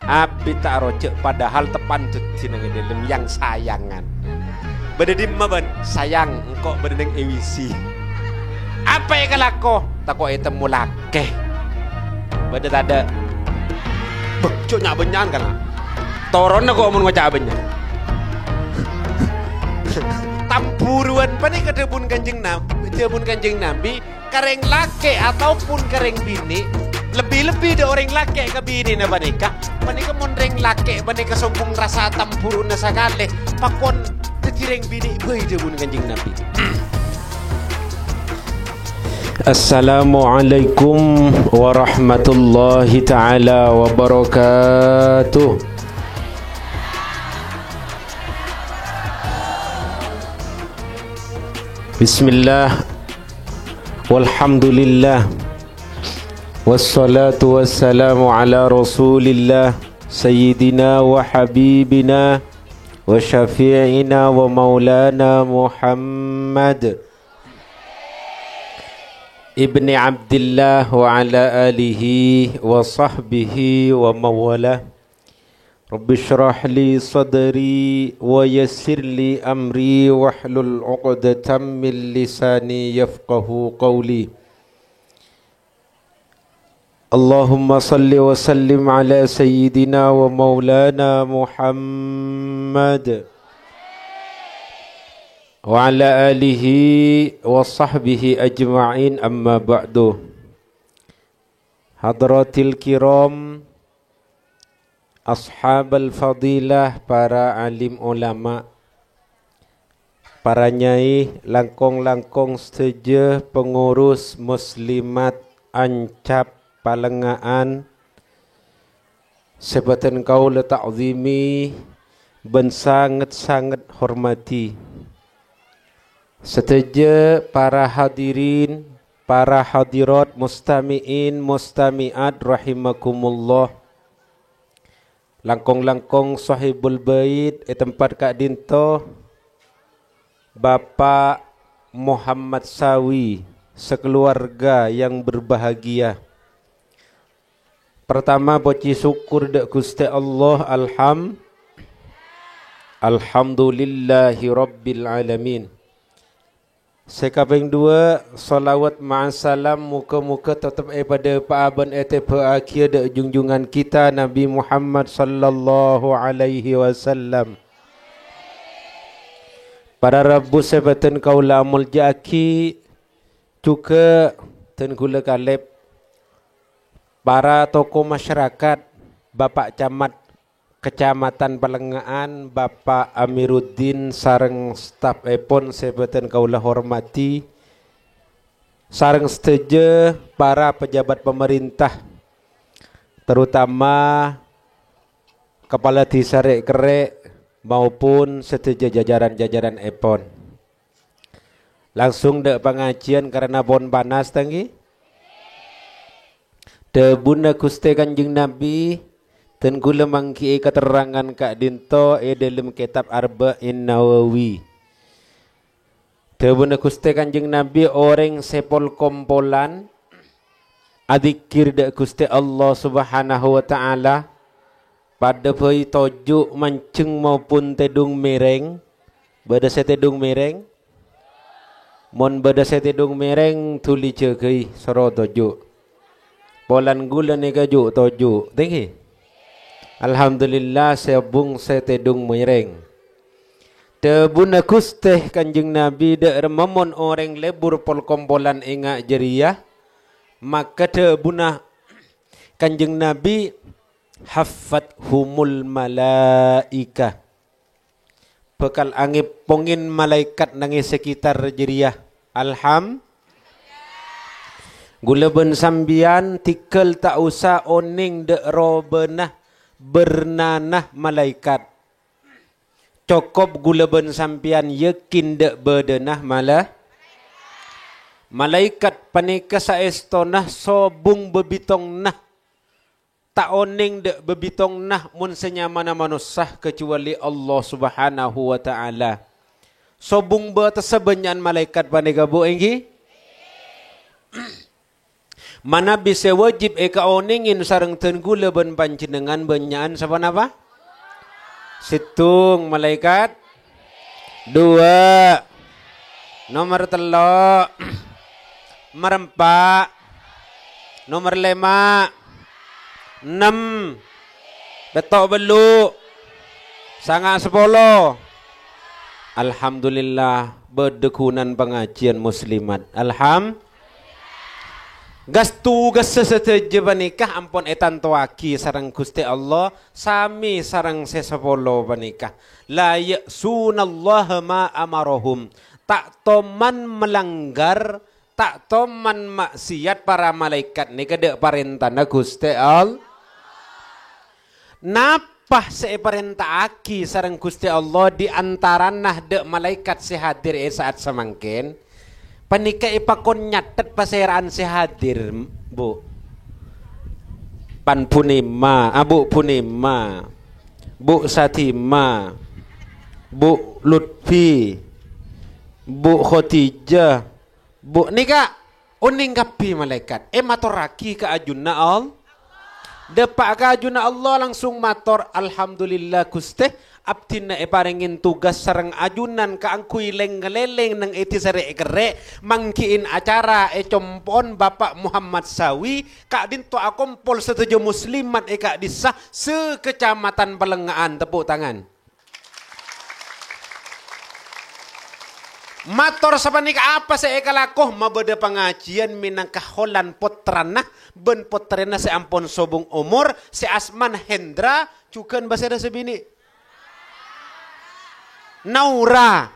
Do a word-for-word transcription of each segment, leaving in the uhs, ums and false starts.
Abit ta' aroja', padahal teppan dâddhi neng è dâlem yang sayangan. Bâdâ dimma, bân? Sayang, engko' bâdâ neng è W C. Apa èkalako? Tako' ètemmo lakè. Bâdâ tadâ'? Bâh, jhâ' nya'-bânnya'an, kan? Toronna ko' mon ngoca' bânnya'. Tambhuruwân panèka dhâbuna Kanjeng Nab-, dhâbuna Kanjeng Nabi, ka rèng lakè' ataupun ka rèng binè', lebbi-lebbi dâ' orèng lakè' ka binèna panèka, panèka mon rèng lakè' panèka sombong rassa tambhuruna sakalè, pakon dâddhi rèng binè' bhâi dhâbuna Kanjeng Nabi. Assalamualaikum warahmatullahi taala wabarakatuh. Bismillah. Walhamdulillah. Wassalatu wassalamu ala Rasulillah, Sayyidina wa Habibina wa Syafi'ina wa Maulana Muhammad ibni Abdillah wa ala alihi wa sahbihi wa mawala. Rabbi shrah li sadri wa yassir li amri wahlul 'uqdatam min lisani yafqahu qawli. Allahumma salli wa sallim ala sayyidina wa maulana Muhammad wa ala alihi wa sahbihi ajma'in, amma ba'du. Hadratil kiram, ashabal fadilah, para alim ulama, para nyai, langkong-langkong sadhâjâ pengurus muslimat ancap palengnga'an sè bhâdhân kaulâ ta'zimi bân sanget-sanget hormadhi. Sadhâjâ para hadirin, para hadirat, mustami'in, mustami'at rahimakumullah. Langkong-langkong Sohibul Bait è tempat ka'dinto, Bapak Muhammad Sawi, sekeluarga yang berbahagia. Pertama, pojhi sokkor dâ' Ghustè Allah, alham-, alhamdulillahi rabbil alamin. Sè kapèng duwâ', shalawat ma'assalam moghâ-moghâ teptep èpadhâpa'a bân ètèbâ'âghiyâ dâ' junjungan kita Nabi Muhammad sallallahu alaihi wasallam. Para rabu sè bhâdhân kaulâ amoljâ'âghi, jhughâ dân ghulâ kalèp, para tokoh masyarakat, Bapak Camat, Kecamatan Palengnga'an, Bapak Amiruddin sareng staf-èpon sè bhâdhân kaulâ hormadhi, sareng sadhâjâ para pejabat pemerintah, terutama Kepala Dhisa Rè'-Kerrè' maupun sadhâjâ jajaran-jajaranèpon. Langsung dâ' pangajiyân karana pon panas, ta' ènggi? Dhâbuna Ghustè Kanjeng Nabi, dân ghulâ mangghi'i katerrangan ka'dinto è dâlem kètab Arba'in Nawawi. Dhâbuna Ghustè Kanjeng Nabi, orèng sè pol-kompolan adzikkèr dâ' Ghustè Allah Subhanahu wa Ta'ala, padâ bhâi toju' manjheng maupun tèdung mèrèng, bâdâ sè tèdung mèrèng? Mon bâdâ sè tèdung mèrèng, dhuli jâgâi, soro toju'. Polana ghulâ nèka ju'-toju', ta' ènggi? Alhamdulillah, sobung sè tèdung mèrèng. Dhâbuna Ghustè Kanjeng Nabi, dâ' remma mon orèng lebur pol-kompolan enga' jârèya, maka dhâbuna Kanjeng Nabi, "Haffathumul malaikah." Bhâkal angèpongè malaèkat neng è sekitar jârèya. Alham-, ghulâ bân sampèyan tèghâl ta' osa onèng dâ' robâna, bârnana malaèkat. Cokop ghulâ bân sampèyan yakin dâ' bâdâna mala-, malaèkat panèka saèstona sobung bâbittongnga. Ta' onèng dâ' bâbittongnga mon sè nyamana manossa kajhâbhâli Allah Subhanahu wa Ta'ala. Sobung bâtessa bânnya'an malaèkat panèka, Bu, ènggi? Manabi sè wajib èkaonèngè sareng dân kaulâ bân panjhennengngan bânnya'an saponapa? Sèttong, malaèkat. Duwâ'. Nomer tello'. Nomer empa'. Nomer lèma'. Ennem. Pètto' bâllu'. Sanga' sapolo. Alhamdulillah, bâdâ ghunana pangajiyân muslimat. Alham-, Gas-tugassa sadhâjâ panèka ampon ètantowaghi sareng Ghustè Allah, samè sareng sè sapolo panèka. "La ya'sunallaha ma amarahum." Ta' toman malanggar, ta' toman ma'siyat para malaèkat nèka dâ' parèntana Ghustè Allah. Napa sè èparènta'aghi sareng Ghustè Allah è antarana dâ' malaèkat sè hadir è sa'at samangkèn? Panèka èpakon nyathet pasèra'an sè hadir, Bu. Pan Bunema, a, Bu Bunema, Bu Sadima, Bu Lutfi, Bu Khadijah, Bu, nèka onèng kabbhi malaèkat, èmatorraghi ka ajunanna All-, dâpa' ka ajunanna Allah langsung mator, "Alhamdulillah, Ghustè, abdhina èparèngè tugas sareng ajunan kaangghuy lèng-ngalèlèng neng è dhisa rè'-kerrè', mangghi'in acara è compo'na Bapa' Muhammad Sawi, ka'dinto akompol sadhâjâ muslimat è ka'dissa, sakacamatan Palengnga'an." Tepuk tangan. Mator sapanèka apa sè èkalako? Mabâdâ pangajiyân mènangka holan pottrana bân pottrèna sè ampon sobung omor, sè asmana Hendra, jhughân bâsèra sè binè'. Naura.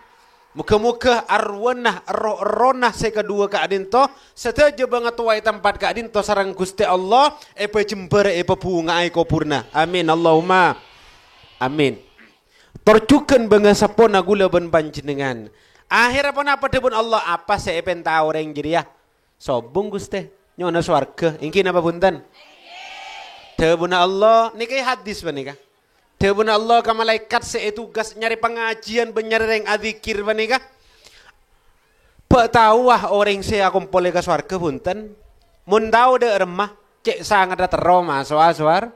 Moghâ-moghâ arwana, erroh-errohna sè kaduwâ ka'dinto, sadhâjâ bângatowa è tempat ka'dinto sareng Ghustè Allah, èpajembhârâ, èpabhunga'a è kobhurrâ. Amin. Allahumma amin. Tor jhughân bângaseppona kaulâ bân panjhennengngan. Ahèrra ponapa dhâbuna Allah? Apa sè èpènta orèng jârèya? Sobung, Ghustè. Nyo'ona sowarghâ. Èngghi napa bhunten? Dhâbuna Allah, nèka è hadis panèka. Dhâbuna Allah ka malaèkat sè ètugas nyarè pangajiyân bân nyarè rèng adzikir panèka. Bâ' taowa orèng sè akompolè ka sowarghâ, bhunten? Mon tao dâ' remma, cè' sangadhâ terro maso'a sowar-.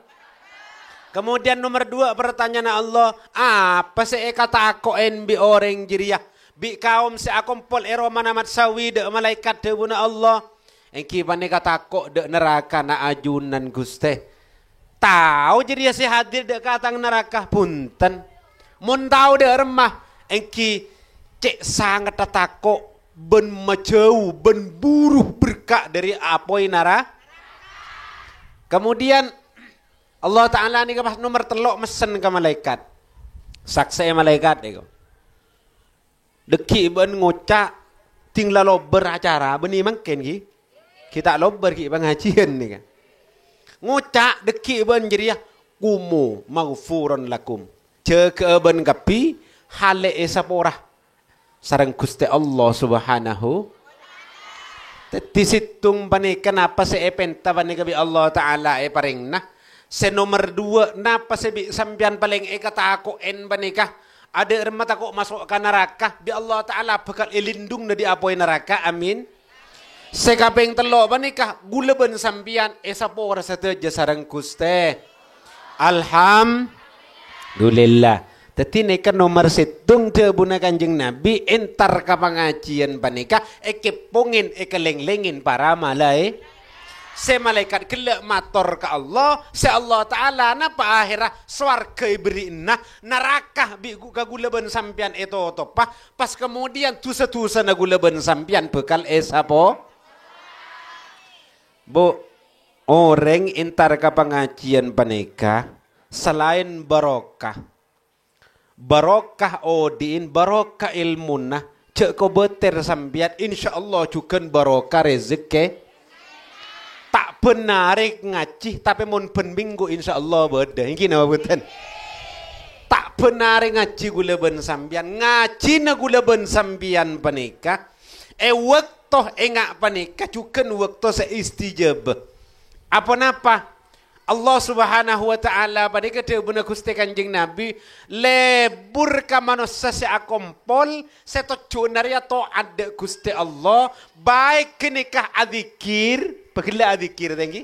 Kemudian nomer duwâ', pertanyaan Allah, apa sè èkatako'è bi' orèng jârèya? Bi' kaom sè akompol è romana Mat Sawi dâ' malaèkat dhâbuna Allah. Èngghi panèka tako' dâ' narakana ajunan, Ghustè. Tao jârèya sè hadir dâ' ka tang naraka, bhunten. Mon tao dâ' remma, èngghi cè' sangadhâ tako' bân majâu bân buru berka' dâri apoy nara-. Kemudian, Allah Ta'ala nèka pas nomer tello' messen ka malaèkat. Saksè'è malaèkat nèko. Dâggi' bâ'na ngoca', "Ding la lobâr acara bânnè mangkèn, ghi? Ghi ta' lobâr ghi' pangajiyân nèka." Ngoca' dâggi' bâ'na jârèya, "Qumu maghfuran lakum." Jâgâ'â bâ'na kabbhi, halè èsapora sareng Ghustè Allah Subhanahu. Dâddhi, sèttong panèka napa sè èpènta panèka bi' Allah Ta'ala èparèngana. Sè nomer duwâ', napa sè bi' sampèyan palèng èkatako'è panèka? Adâ' remma tako' maso' ka naraka, bi' Allah Ta'ala bhâkal èlindhungana dâri apoy naraka. Amin. Sè kapèng tello' panèka, kaulâ bân sampèyan èsapora sadhâjâ sareng Ghustè. Alhamdulillah. Dâddhi nèka nomer sèttong dhâbuna Kanjeng Nabi, entar ka pangajiyân panèka, èkèpongè, èkalènglèngè para malaè-. Sè malaèkat ghellâ' mator ka Allah, sè Allah Ta'ala napa ahèrra sowarghâ èberri'ana, naraka bi' gu-, ka kaulâ bân sampèyan ètotopa, pas kemudian dhusa-dhusana kaulâ bân sampèyan bhâkal èsapo-. Bu, orèng entar ka pangajiyân panèka, salaèn barokah, barokah odi'in, barokah èlmona, jhâ' kobâtèr sampèyan, insyaallah jhughân barokah rejhekkè. Ta' bân arè ngajhi, tapè mon bân mènggu, insyaallah bâdâ. Èngghi napa bhunten? Ta' bân arè ngajhi kaulâ bân sampèyan. Ngajhina kaulâ bân sampèyan panèka è bâkto enga' panèka jhughân bâkto sè istijabah. Aponapa? Allah Subhanahu wa Ta'ala panèka dhâbuna Ghustè Kanjeng Nabi, lebur ka manossa sè akompol, sè tojjhuwânna rèya to'at dâ' Ghustè Allah, baik ghânèka adzikir, pagella adzikir, ta' ènggi?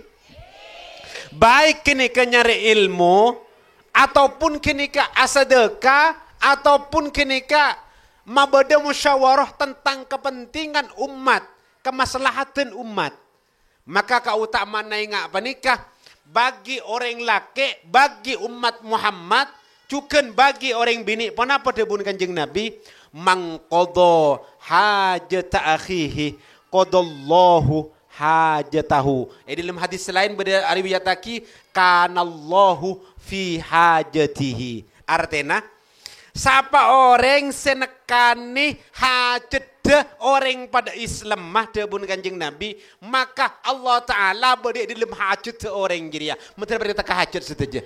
Baik ghânèka nyarè èlmo, ataupun ghânèka asadhâka, ataupun ghânèka mabâdâ musyawarah tentang kepentingan umat, kamaslahadhân umat. Maka kaotamana ènga' panèka, bagi orèng lakè', bagi ommat Muhammad, jhughân bagi orèng binè', ponapa dhâbuna Kanjeng Nabi? "Man qadha hajata akhihi, qadallahu hajatahu." È dâlem hadis laèn bâdâ ariwayattaghi, "Kanallahu fi hajatihi." Artèna, sapa orèng sè nekkanè hajhâddhâ orèng padâ Islamma, dhâbuna Kanjeng Nabi, maka Allah Ta'ala bâdâ è dâlem hajhâddhâ orèng jârèya. Moghâ bâdâ teka hajhât sadhâjâ.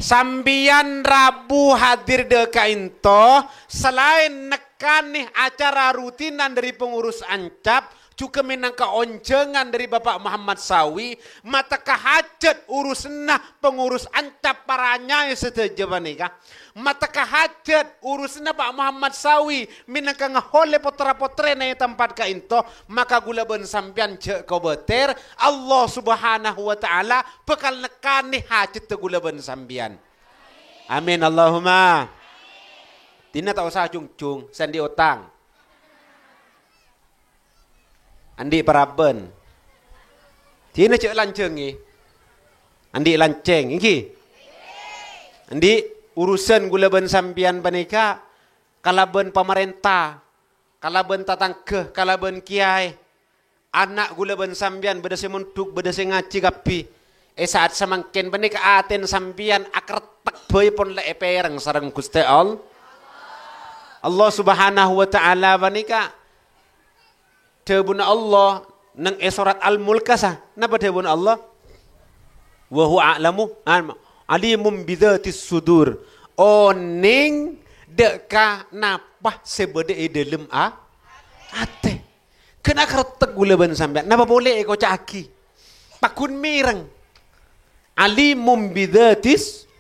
Sampèyan rabu hadir dâ' ka'ènto, salaèn nekkanè acara rutinan dâri pengurus Ancap, jhughân mènangka onjhângan dâri Bapa' Muhammad Sawi, mateka hajhât urusanna pengurus Ancap para nyaè sadhâjâ panèka. Mateka hajhât urusanna Pa' Muhammad Sawi mènangka ngaholè pottra-pottrèna è tempat ka'ènto, maka ghulâ bân sampèyan jhâ' kobâtèr, Allah Subhanahu wa Ta'ala bhâkal nekkanè hajhâddhâ ghulâ bân sampèyan. Amin, Allahumma. Dinah ta' osa jhung-jhung, sè andi' otang. Andi' parabân. Dinah jhâ' lanjhângè. Andi' lancèng, ènggi? Andi' urusan ghulâ bân sampèyan panèka kalabân pamarènta, kalabân tatangghâ, kalabân kèyaè. Ana' ghulâ bân sampèyan bâdâ sè mondhuk, bâdâ sè ngajhi kabbhi. È sa'at samangkèn panèka atèn sampèyan akertek bhâi pon la èpèrèng sareng Ghustè All-, Allah Subhanahu wa Ta'ala panèka. Dhâbuna Allah neng è sorat Al-Mulk ka'issa. Napa dhâbuna Allah? "Wa huwa a'lamu, am, alimun bidzatis sudur." Onèng dâ' ka napa sè bâdâ è dâlem a-, atè. Ghân akertek ghulâ bân sampèyan. Napa polè èkoca'aghi? Pagghun mèrèng. Alimun bidzatis,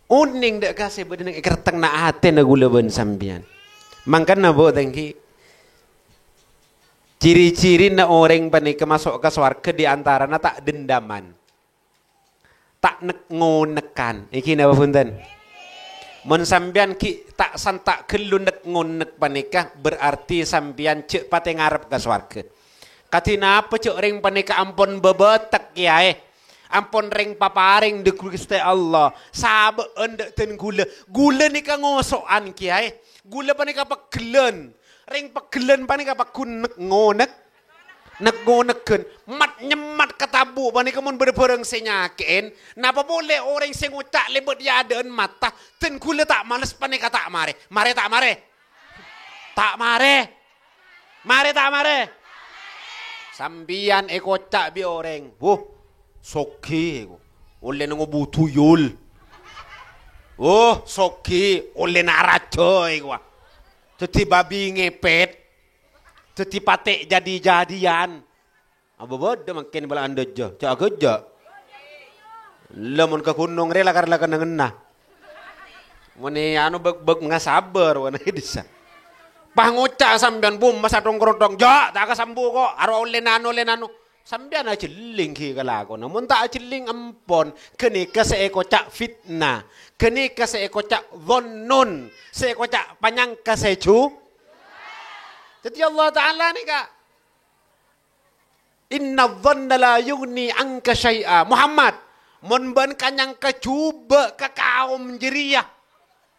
onèng dâ' ka sè bâdâ neng è kertengna atèna ghulâ bân sampèyan. Mangkana, Bu, tènggi, ciri-cirina orèng panèka maso' ka sowarghâ di antarana ta' dendaman, ta' nek-ngonekan. Ènggi napa bhunten? Mon sampèyan ghi' ta' santa' ghâllu nek-ngonek panèka, berarti sampèyan jhâ' patè ngarep ka sowarghâ. Kadhi napa jhâ' orèng panèka ampon bâbâtek, kèyaè? Ampon rèng paparèng dâ' Ghustè Allah, sabâ'ân dâ' dân ghulâ. Ghulâ nèka ngoso'an, kèyaè. Ghulâ panèka pegghellân. Rèng pegghellân panèka pagghun nek-ngonek, nek-ngoneghân. Mat-nyemmat ka tabu' panèka mon bâdâ bhârâng sè nyakè'è. Napa polè orèng sè ngoca' lèbât è adâ'ân mata, dân ghulâ ta' males panèka ta' marè. Marè ta' marè? Ta' marè. Marè ta' marè? Sampèyan èkoca' bi' orèng, "Wuh, soghi, ollèna ngobudhu yol. Wuh, soghi, ollèna raja, èkowa. Dhâddhi babi ngepet. Dhâddhi patè' jadi-jadiyan." Abâ bâdâ mangkèn bâlâ'ân dâjâ, jhâ' aghâjâ'. Lamon ka ghunong rè lakar la kennengnganna. Mon è anu bâk-bâk nga sabâr, wâna è dissa. Pas ngoca' sampèyan, bum, masa tong-krontong, "Jhâ', ta' kasambu ko', aro ollèna anu, ollèna anu." Sampèyan ajhelling ghi' kalakona. Mon ta' ajhelling, empon. Ghânèka sè èkoca' fitnah. Ghânèka sè èkoca' dhonnun. Sè èkoca' panyangka sè ju-, Dhâddhi Allah Ta'ala nèka, "Inna dhanna la yughni anka syai'a." Muhammad, mon bâ'na ka-nyangka jhubâ' ka kaom jârèya,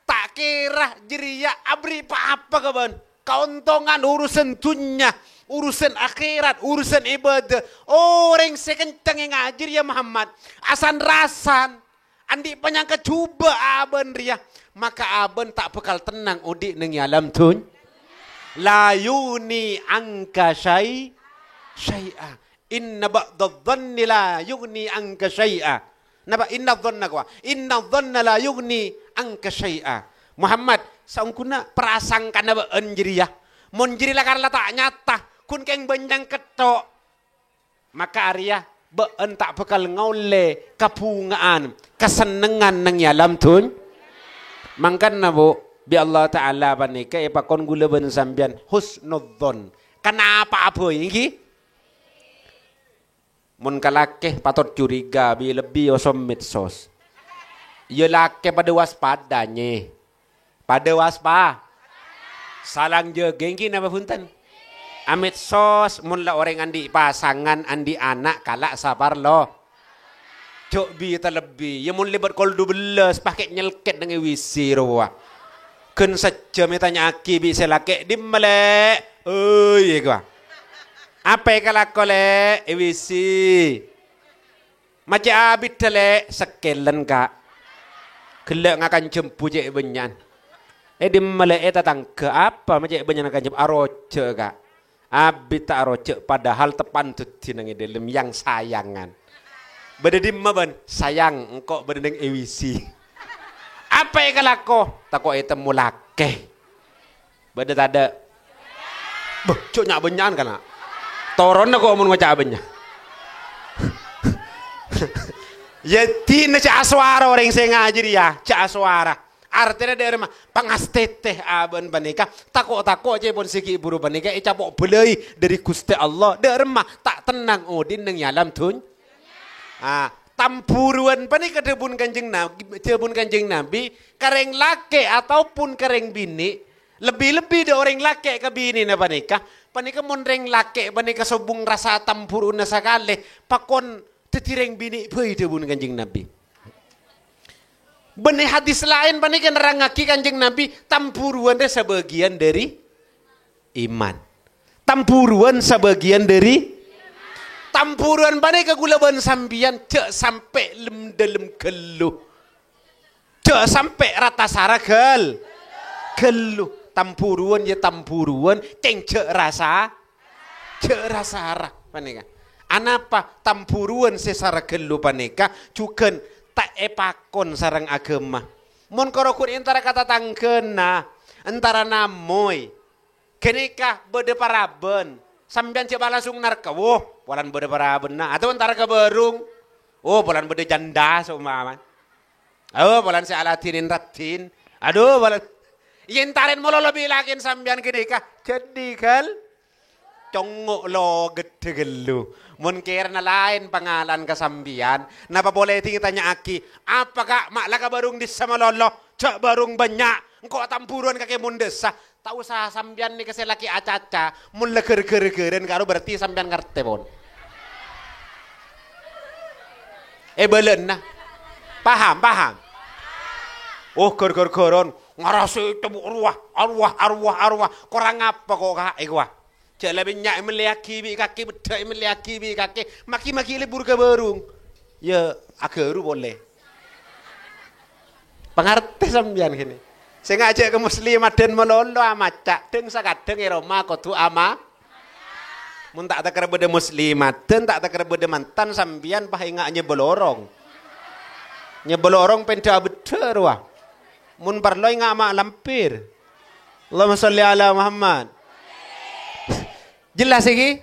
ta' kèra jârèya aberri' pa-apa ka bâ'na. Kaontongan urusan dhunnya, urusan akhèrat, urusan ibadah. Orèng sè kenceng è ngajhi rèya Muhammad, asan-rasan. Andi' panyangka jhubâ' abâ'na rèya, maka abâ'na ta' bhâkal tennang odi' neng è alam dhunnya. "La yughni anka syai-, syai'a. Inna ba'da dhanni la yughni anka syai'a." Napa? "Inna dhanna," kowa. "Inna dhanna la yughni anka syai'a." Muhammad, saongghuna prasangkana bâ'na jârèya, mon jârèya lakar la ta' nyata, ghun kèng bânnya'na ketto'. Maka arèya Bâ'ân ta' bhâkal ngaollè kabhunga'an, kasennengngan neng è alam dhunnya. Mangkana, Bu, bi' Allah Ta'ala panèka èpakon ghulâ bân sampèyan husnudzon. Kanapa'a bhâi, ènggi? Mon ka lakè patot curiga, bi-, lebbi osom medsos. Iyâ lakè padâ waspada, nyè. Padâ waspa-, salang jâgâ ènggi napa bhunten? Amedsos, mon la orèng andi' pasangan, andi' ana', kala' saparlo. Jhâ' bi' talebbi. Iyâ mon lèbât kol dubellâs, pakè nyelkèt neng è W C rowa. Ghân sajjhâm ètanya'aghi bi' sè lakè', "Dimma, Lè'?" "Oi," èkowa. "Apa èkalako, Lè'?" "È W C." "Macè' abiddhâ, Lè'?" "Sekkèlèn, Ka'." "Ghellâ' ngakan jhâmbu cè' bânnya'an." "È dimma, Lè'?" "È tatangghâ." "Apa ma' cè' bânnya'an ngakan jhâmbu?" "Arojâ', Ka'." "Abit ta' arojâ', padahal teppan dhâddhi neng è dâlem yang sayangan." "Bâdâ dimma, Bân?" "Sayang, engko' bâdâ neng è W C." "Apa èkalako?" "Tako' ètemmo lakè." Bâdâ tadâ'? Bâh, jhâ' nya'-bânnya'an kana'. Toronna kok mon ngoca' bânnya'. Yâ, dina jhâ' asowara orèng sè ngajhi rèya, jhâ' asowara. Artèna dâ'remma, pangastètè abâ'na panèka, tako'-tako' cè' pon sè ghi' bhuru panèka ècapo' bâlâi dâri Ghustè Allah. Dâ'remma, ta' tennang odi' neng è alam dhunnya. Ah, tambhuruwân panèka dhâbuna Kanjeng Nabi, dhâbuna Kanjeng Nabi, ka rèng lakè' ataupun ka rèng binè', lebbi-lebbi dâ' orèng lakè' ka binèna panèka, panèka mon rèng lakè' panèka sobung rassa tambhuruwânna sakalè, pakon dhâddhi rèng binè' bhâi dhâbuna Kanjeng Nabi. Bân è hadis laèn panèka nerrangngaghi Kanjeng Nabi, tambhuruwân rè sabâgiyân dâri iman. Tambhuruwân sabâgiyân dâri, tambhuruwân panèka ghulâ bân sampèyan jhâ' sampè' lem-, dâlem ghâllu. Jhâ' sampè' rata sara ghâl-, ghâllu. Tambhuruwân yâ tambhuruwân, cèng jhâ' rasa-, jhâ' ra-sara panèka. Anapa tambhuruwân sè sara ghâllu panèka jhughân ta' èpakon sareng aghâma. Mon karo ghun entara ka tatangghâna, entara namoy, ghânèka bâdâ parabân, sampèyan jhâ' pas langsung narka, "Wo, polana bâdâ parabânna," atau entara ka bârung, "Oh, polana bâdâ janda," seumpamana. "Oh, polana sè aladhinin raddhin." Adhu, polana, yèn tarèn malolo bi' lakèna sampèyan ghânèka, jhâdhi ghâl-, congngo' lo' ghâddhâ ghâllu. Mon kèrana laèn pangala'an ka sampèyan, napa polè ètanya'aghi, "Apa, Ka', ma' la ka bârung dissa malolo? Jhâ' bârung bânnya', engko' tambhuruwân kakè mon dissa." Ta' osa sampèyan nèka sè lakè acaca, mon la ghâr-ghâr-ghârân karo berarti sampèyan ngartè, pon. È bâlâna. Paham, paham? Oh, ghâr-ghâr-ghârân, ngarasè cemburu, arwah, arwah, arwah, arwah. Korang apa ko', Ka', èkowa? Jhâ' la bânnya' èmellèyaghi bi' kakè, beddhâ èmellèyaghi bi' kakè, magi-magi lebur ka bârung. Yâ, aghâru polè. Pangartè sampèyan kènè. Sè ngajhâk ka muslimadhân malolo amaca', dhâng sakadhâng è roma kodhu ama-, mon ta' tèkèr bâdâ muslimadhân, ta' tèkèr bâdâ mantan, sampèyan pas enga' nyèbâ lorong. Nyèbâ lorong pènḍâ beddhâ rowa. Mon parlo enga' ma' lampir. Allahumma sholli ala Muhammad. Jelas iki?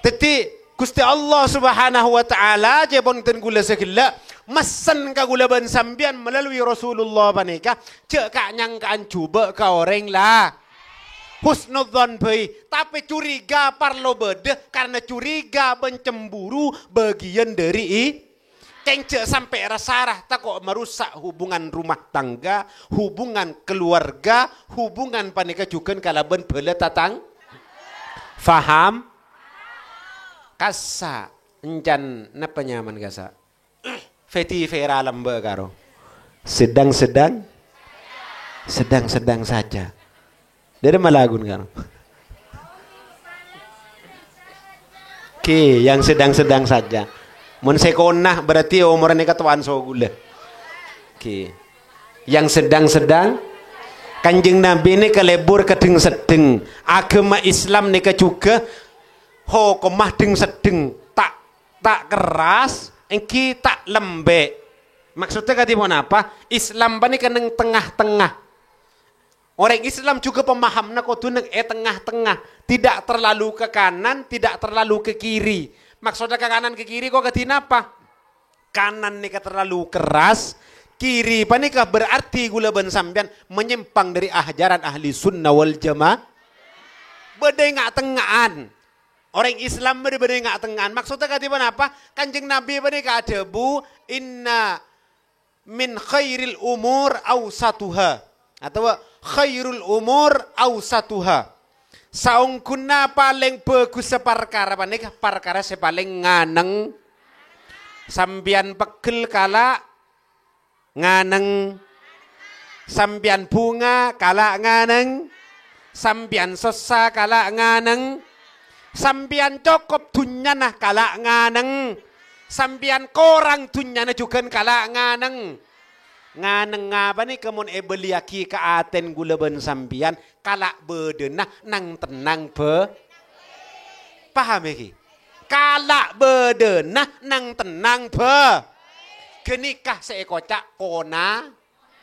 Dhâddhi, Ghustè Allah Subhanahu wa Ta'ala, jhâ' pon ghulâ sè ghellâ', messen ka ghulâ bân sampèyan melalui Rasulullah panèka, jhâ' ka'-nyangka'an jhubâ' ka orèng la-, husnudzon bhâi, tapè curiga parlo bâdâ, karna curiga bân cemburu bâgiyân dâri i-, Kèng jhâ' sampè' ra-sara, tako' marusak hubungan rumah tangga, hubungan keluarga, hubungan panèka jhughân kalabân bhâlâ tatang-, faham? Kassa', encan napa nyaman kassa'? Fedi Fera lambâ' karo. Sedang-sedang, sedang-sedang saja. Dâri malagun kan? Oke, yang sedang-sedang saja. Mon sè kona berarti omorra nèka towan so ghulâ. Oke. Yang sedang-sedang. Kanjeng Nabi nèka lebur ka dhâng-seddhâng. Aghâma Islam nèka jhughân hokomma dhâng-seddhâng. Ta', ta' kerras, èngghi ta' lembek. Maksudnya kadhi ponapa? Islam panèka neng tengah-tengah. Orèng Islam jhughân pemahamna kodhu neng è tengah-tengah, tidak terlalu ke kanan, tidak terlalu ke kiri. Maksodda ka kanan ka kiri ko' kadhi napa? Kanan nèka terlalu keras, kiri panèka berarti ghulâ bân sampèyan menyèmpang dâri ajaran ahli sunnah wal jamaah. Bâdâ è nga'-tengnga'an. Orèng Islam bâdâ, bâdâ è nga'-tengnga'an. Maksodda kadhi ponapa? Kanjeng Nabi panèka adhâbu, "Inna min khairil umur awsatuha," atabâ "khairul umur awsatuha." Saongghuna palèng bhâghussa parkara panèka parkara sè palèng nganèng. Sampèyan peggel kala' nganèng. Sampèyan bhunga kala' nganèng. Sampèyan sossa kala' nganèng. Sampèyan cokop dhunnyana kala' nganèng. Sampèyan korang dhunnyana jhughân kala' nganèng. Nganèngnga panèka mon èbâliyaghi ka atèn ghulâ bân sampèyan, kala' bâdâna nang-tennang bhâ-, paham èghi? Kala' bâdâna nang-tennang bhâ-, ghânèka sè èkoca' kona-,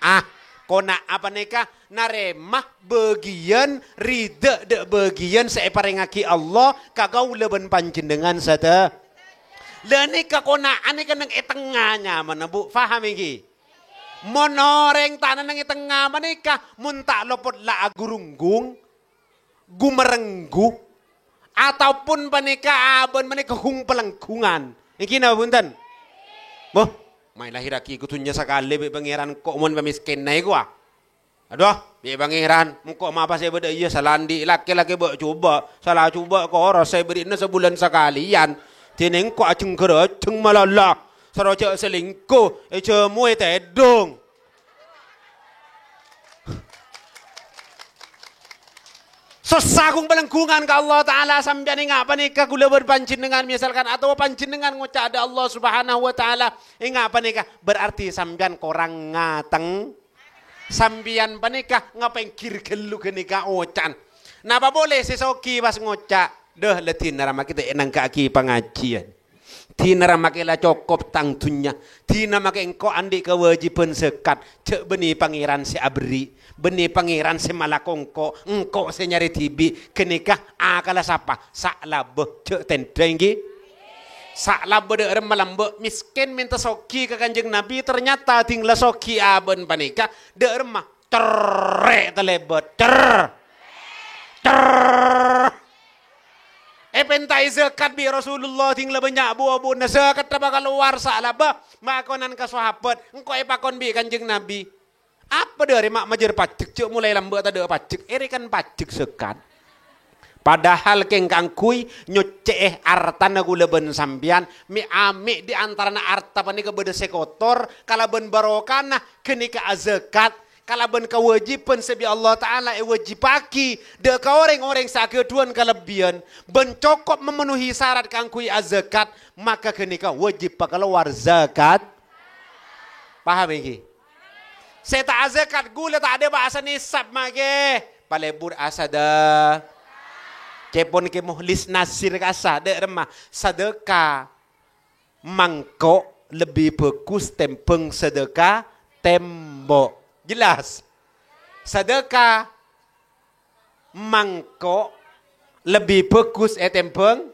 ah, kona-, apa nèka? Narèma bâgiyân, ridha dâ' bâgiyân sè èparèngaghi Allah ka kaulâ bân panjhennengngan sadhâ-, la nèka kona'an nèka neng è tengnga nyamana, Bu. Paham èghi? Mon orèng ta' nenneng è tengnga panèka, mon ta' lopot la agurunggung, gumerenggu, ataupun panèka abâ'na panèka gung-palenggungan. Ènggi napa bhunten? Boh, mayu lahèrraghi ka dhunnya sakalè bi' Pangèran, ko' mon pamèskènna èkowa. Adhu, bi' Pangèran, mengko' mapa sè bâdâ iyâ sala andi' lakè-lakè bâ' jhubâ', sala jhubâ' koros sè bâri'na sabulân sakalèyan. Dhinèng ko' ajheng-ghârâjheng malala, soro jhâ' selingkuh, èjhâmoè tèdung. Sossa gung-palenggungan ka Allah Ta'ala, sampèyan ènga' panèka ghulâ bân panjhennengngan, misalkan, atabâ panjhennengngan ngoca' dâ' Allah Subhanahu wa Ta'ala, ènga' panèka berarti sampèyan korang ngateng-, sampèyan panèka ngapènggir ghâllu ghânèka oca'na. Napa polè sè soghi pas ngoca', "Dâ, la dhinara makè ta' ènangghâ'aghi pangajiyân." Dhinara makè la cokop tang dhunnya. Dhinara makè engko' andi' kawâjibhân zakat. Jhâ' bânnè Pangèran sè aberri'. Bânnè Pangèran sè malako engko'. Engko' sè nyarè dhibi'. Ghânèka akalla sapa? Sa'labâ. Jhâ' tèndhâ ènggi. Sa'labâ dâ' remma lambâ' mèskèn mènta soghi ka Kanjeng Nabi. Ternyata dhing la soghi abâ'na panèka. Dâ' remma. Cerrè' talèbât. Cerr. Cerr. Èpèntaè zakat bi' Rasulullah, dhing la bânnya' bu-abuna, zakatta pakalowar Sa'labâ, makonan ka sahabat, engko' èpakon bi' Kanjeng Nabi, "Apa dâri ma' majâr pajek, jhâ' molaè lambâ' tadâ' pajek?" Èrèkan pajek zakat. Padahal kèng kaangghuy nyoccè'è artana ghulâ bân sampèyan, mè'-amè' di antarana arta panèka bâdâ sè kotor, kalabân barokana ghânèka azakat, kalabân kawâjibhân sè bi' Allah Ta'ala èwâjibhâghi dâ' ka orèng-orèng sè aghâdhuwân kalebbiyân bân cokop memenuhi syarat kaangghuy azakat, maka ghânèka wâjib pakalowar zakat. Paham ènggi? Sè ta' azakat ghulâ ta' dâpa' asanèsab makè. Palebur asada. Cèpon kè muhlis nasir kasa, dâ' remma. Sadâka mangko' lebbi bhâghus tèmbhâng sadâka tèmbo'. Jelas? Sadâka mangko' lebbi bhâghus ètèmbhâng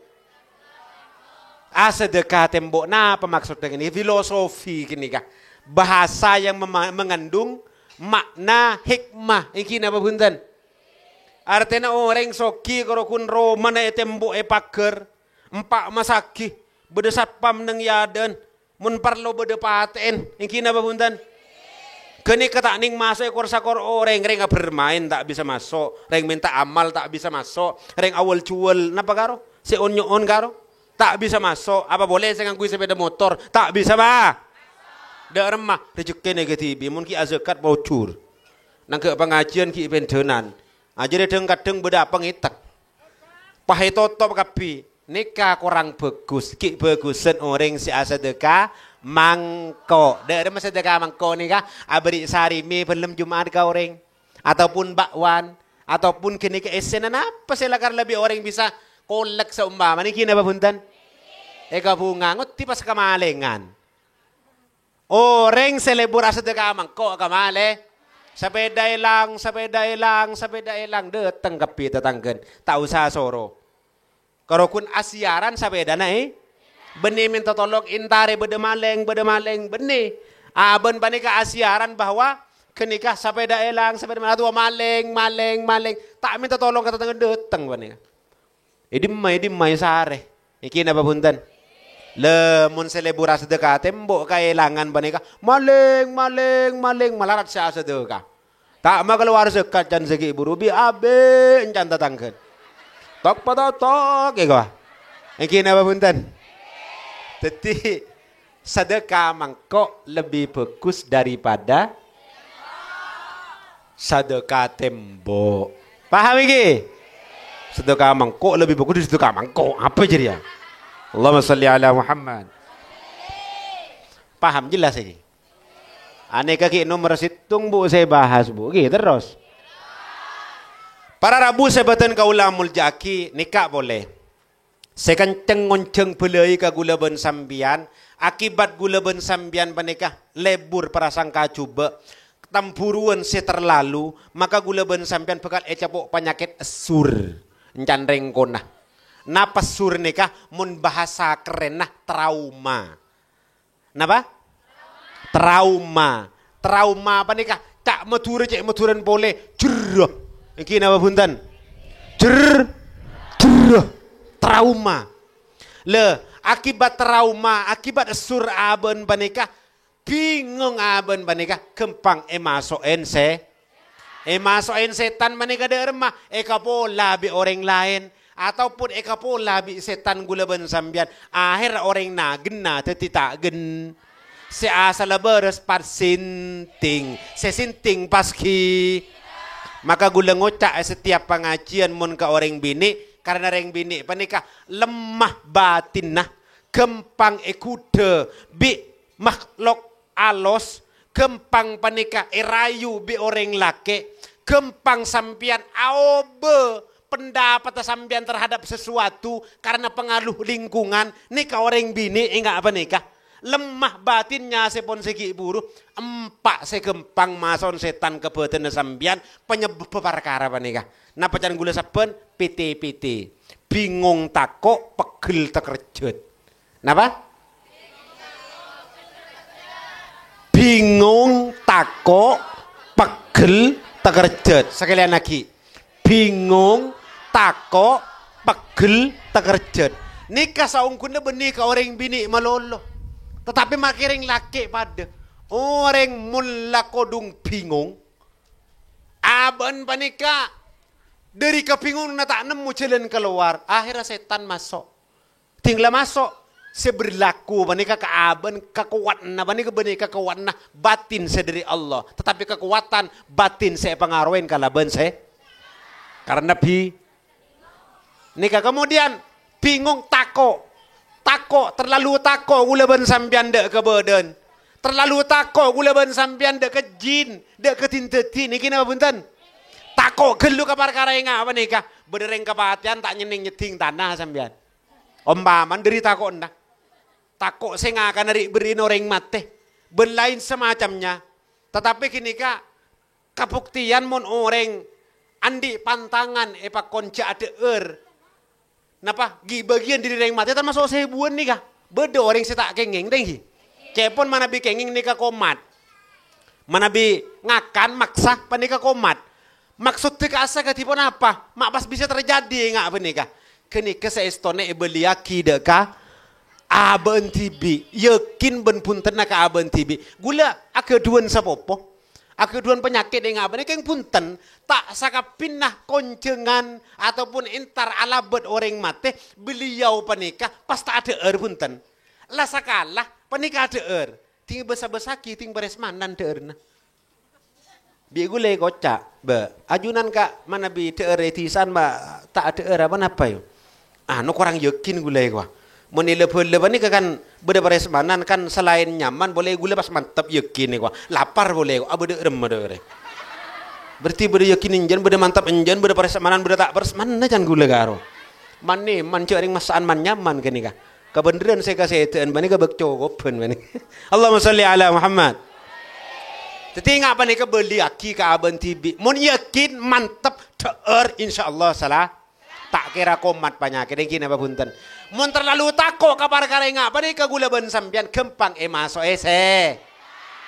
asadâka tèmbo'. Napa maksodda ghânèka? Filosofi ghânèka. Bahasa yang mema-, mengandung makna hikmah. Ènggi napa bhunten? Artèna orèng soghi karo ghun romana ètèmbo'è paghâr, empa' masaghi, bâdâ satpam neng è adâ'ân, mon parlo bâdâ patè'èn, ènggi napa bhunten? Ghânèka ta' nèng maso' è kor-sakor orèng, rèng abhermaèn ta' bisa maso', rèng mènta amal ta' bisa maso', rèng awâl-juwâl napa karo? Sè on-nyo'on karo? Ta' bisa maso', apa polè sè ngangghuy sapèda motor? Ta' bisa, Pak. Dâ' remma, rejekkèna kadhibi', mon ghi' azakat pojhur. Nangghâ' pangajiyân ghi' bhândhânan. Ajârè dhâng-kadhâng bâdâ apa ngètek. Pas ètotop kabbhi. Nèka korang bhâghus, ghi' bhâghusân orèng sè asadâka mangko'. Dâ' remma sadâka mangko' nèka aberri' sarèmè bâlem Jum'at ka orèng, ataupun bakwan, ataupun ghânèka èssèna napa sè lakar lebbi orèng bisa kolek saompamana ghi' napa bhunten? Èkabhunga, ngoddhi pas kamalèngan. Orèng sè lebur asadâka mangko' kamalè. Sapèda èlang, sapèda èlang, sapèda èlang. Dâteng kabbhi tatangghâna. Ta' osa soro. Karo ghun asiyaran sapèdana è-, Bânnè mènta tolong, èntarè bâdâ malèng, bâdâ malèng, bânnè. Abâ'na panèka asiyaran bahwa ghânèka sapèda èlang, sapèda mara towa malèng, malèng, malèng. Ta' mènta tolong ka tatangghâna, dâteng panèka. È dimma, è dimma, èsarè. Ènggi napa bhunten? Lè, mon sè lebur asadâka tèmbo' kaèlangan panèka, malèng, malèng, malèng, malarat sè asadâka. Ta' makalowar zakat can sè ghi' buru bi' abâ' can tatangghâna. Tok patotok, èkowa. Ènggi napa bhunten? Dhâddhi, sadâka mangko' lebbi bhâghus daripada sadâka tèmbo'. Paham ènggi? Sadâka mangko' lebbi bhâghus dâri sadâka mangko'. Apa jârèya? Allahumma shalli ala Muhammad. Paham jelas ènggi? Anèka ghi' nomer sèttong, Bu, sè bahas, Bu. Ghi, terros. Para rabu sè bhâdhân kaulâ molja'aghi, nèka polè. Sè kencèng ngonjhâng bâlâi ka ghulâ bân sampèyan, akibat ghulâ bân sampèyan panèka lebur prasangka jhubâ', tamburuwân sè terlalu, maka ghulâ bân sampèyan bhâkal ècapo' panyakèt essur, èncan rèngkona. Napa essur nèka? Mon bahasa kerenna trauma. Napa? Trauma. Trauma panèka ca' Madhurâ cè' Madhurâna polè, jherrâ. Ènggi napa bhunten? Jher-, jherrâ. Trauma. Lè, akibat trauma, akibat essur abâ'na panèka, bingong abâ'na panèka, ghâmpang èmaso'è sè-, Èmaso'è sètan panèka dâ' remma, èkapola bi' orèng laèn, ataupun èkapola bi' sètan ghulâ bân sampèyan. Ahèrra orèng nagenna dhâddhi ta' gen-, sè asalla bârâs pas sènting, sè sènting pas ghi-. Maka ghulâ ngoca' è setiap pangajiyân mon ka orèng binè', karana rèng binè' panèka lemma batinna, ghâmpang èghudhâ bi' makhlok alos, ghâmpang panèka èrayu bi' orèng lakè', ghâmpang sampèyan aobâ pendapatta sampèyan terhadap sesuatu karana pengaruh lingkungan, nèka orèng binè' èngà' panèka. Lemma batinnya sè pon sè ghi' buru, empa' sè ghâmpang maso'è sètan ka bâdânna sampèyan, panyebbhâbbhâ parkara panèka. Napa can ghulâ sabbhân? Piti-piti. Bingong tako', peggel takerjhât. Napa? Bingong, tako', peggel, takerjhât. Sakalèyan aghi'. Bingong, tako', peggel, takerjhât. Nèka saongghuna bânnè ka orèng binè' malolo. Tatapè makè rèng lakè' padâ. Orèng mon la kodhung bingong, abâ'na panèka dâri kabingonganna ta' nemmo jhâlân kalowar, ahèrra sètan maso'. Ding la maso', sè berlaku panèka ka abâ'na, kakowadhânna panèka bânnè kakowadhânna batin sè dâri Allah, tatapè kakowadhân batin sè èpangarowèn kalabân sè karana bi-, nèka. Kemudian, bingong, tako'. Tako', terlalu tako' ghulâ bân sampèyan dâ' ka bâdân. Terlalu tako' ghulâ bân sampèyan dâ' ka jin, dâ' ka din-dâdin. Nèkè napa bhunten? Tako' ghâllu ka parkara èngà' panèka. Bâdâ rèng kapatèyan ta' nyennèng nyeddhing tana sampèyan. Ompamana dâri tako'na. Tako' sè ngakana ri'-, bâri'na orèng matè. Bân laèn samacamnya. Tatapè ghânèka, kabhuktèyan mon orèng andi' pantangan èpakon jhâ' adhâ'âr. Napa? Ghi' bâgiyân dâri rèng matè tamaso' sèbuwân nèka. Bâdâ orèng sè ta' kèngèng, ta' ènggi? Ca'èpon manabi kèngèng nèka komat. Manabi ngakan maksa panèka komat. Maksoddhâ ka'assa kadhi ponapa? Ma' pas bisa terjadi èngà' panèka. Ghânèka saèstona èbâliyaghi dâ' ka abâ'na dhibi'. Yakin bân bhuntenna ka abâ'na dhibi'. Ghulâ aghâdhuwân sapopo. Aghâdhuwân panyakèt èngà' panèka kèng bhunten, ta' sakabbhinna konjhângan ataupun entar alabât orèng matè, beliau panèka pas ta' adhâ'âr bhunten. La sakala panèka adhâ'âr, ding bâsa-bâsaghi, ding parèsmanan dhâ'ârna. Bi' ghulâ èkoca', "Bâ, ajunan ka' manabi dhâ'âr è dhisa'an ma' ta' adhâ'âr apa napa, yâ?" Anu, korang yakin ghulâ èkowa. Mon èlâ-bâlâ panèka kan bâdâ parèsmanan kan salaèn nyaman, polè ghulâ pas mantep yakin èkowa. Lapar polè èkowa, abâdâ remma dâ' rè. Berarti bâdâ yakin ènjân, bâdâ mantep ènjân, bâdâ parèsmanan, bâdâ ta' parèsmanan can ghulâ karo. Man-nyaman jhâ' rèng massa'an man-nyaman ghânèka. Kabhendherrân sè kasèdhâ'ân panèka bâk cokobhân panèka. Allahumma shalli ala Muhammad. Dhâddhi èngà' panèka bâliyaghi ka abâ'na dhibi'. Mon yakin, mantep, dhâ'âr, insyaallah sala-, Ta' kèra komat panyakèt, ènggi napa bhunten? Mon terlalu tako' ka parkara enga' panèka ghulâ bân sampèyan ghâmpang èmaso'è sè.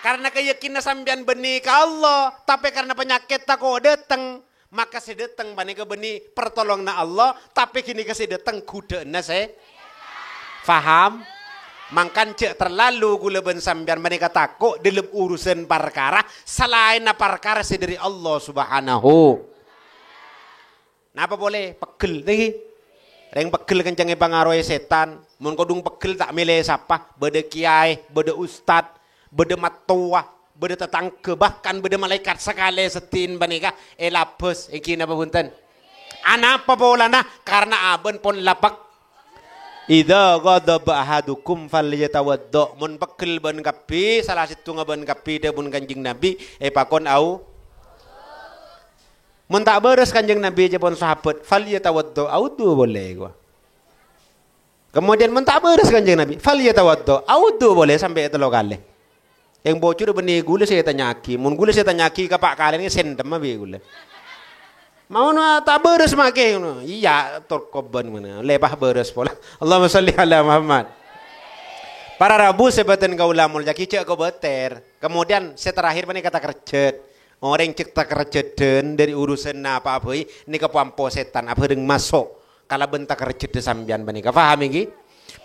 Karna kayakinanna sampèyan bânnè ka Allah, tapè karna panyakèt tako' dâteng, maka sè dâteng panèka bânnè partolonganna Allah, tapè ghânèka sè dâteng ghudhâ'ânna sè. Faham? Mangkana jhâ' terlalu ghulâ bân sampèyan panèka tako' dâlem urusan parkara salaènna parkara sè dâri Allah Subhanahu. Napa polè? Peggel, nènggi. Rèng peggel kenceng èpangaroè sètan. Mon kodhung peggel ta' mèlè sapa, bâdâ kèyaè, bâdâ ustad, bâdâ mattowa, bâdâ tatangghâ, bahkan bâdâ malaèkat sakalè seddi'na panèka èlabâs, ènggi napa bhunten? Anapa polana? Karna abâ'na pon la pek-, "Idza ghadaba ahadukum falyatawadda." Mon peggel bâ'na kabbhi, sala sèttonga bâ'na kabbhi, dhâbuna Kanjeng Nabi, èpakon au-, Mon ta' bârâs Kanjeng Nabi, ca'èpon sahabat, "Falyatawadda, audhu polè," kowa. Kemudian, mon ta' bârâs Kanjeng Nabi, "Falyatawadda, audhu polè," sampè' tello kalè. Yang bocor bânnè ghulâ sè ètanya'aghi. Mon ghulâ sè ètanya'aghi ka pa' kalèna, sèndhem bi' ghulâ. Maono ta' bârâs makè ngono. Iyâ, tor kobân ngono. Lèpa bârâs pola. Allahumma shalli ala Muhammad. Para rabu sè bhâdhân kaulâ molja'aghi, jhâ' kobâtèr. Kemudian, sè terakhir panèka takerjhât. Orèng cè' takerjhâdhân dâri urusanna apa'a bhâi, nèka pampo sètan abhâreng maso' kalabân takerjhâddhâ sampèyan panèka. Paham ènggi?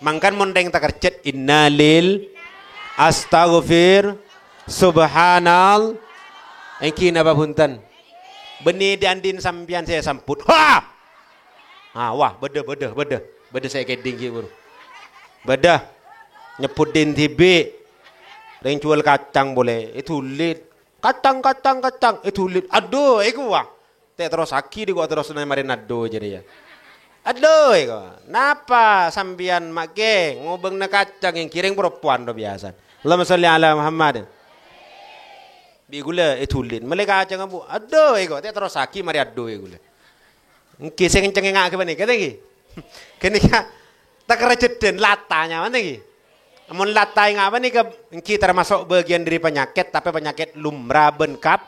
Mangkana mon rèng takerjhât, "Innalil-, astaghfir-, subhanal-," ènggi napa bhunten? Bânnè dhi'-andhi'na sampèyan sè èsambhut. Ha! Ah, wah, bâdâ, bâdâ, bâdâ. Bâdâ sè èkèdhing ghi' buru. Bâdâ. Nyebbhut dhin dhibi'. Rèng juwâl kacang polè, èdhuli. Kacang, kacang, kacang, èdhuli. Adhu, èkowa. Ta' èterrossaghi dhi' kowa terros marè nadhu jârèya. Adhu, èkowa. Napa sampèyan makè ngobângana kacang ènggi rèng parempowan ro biyasana. Allahumma shalli ala Muhammad. Bi' ghulâ èdhuli. Mellè kacang, Bu. Adhu, èkowa. Ta' èterrossaghi marè adhu, è ghulâ. Ènggi sè kenceng ènga'aghi panèka, ta' ènggi? Ghânèka takerjhâddhân lata nyamana, ta' ènggi? Mon lata ènga' panèka ènggi tamaso' bâgiyân dâri panyakèt, tapè panyakèt lumrah bân kap-,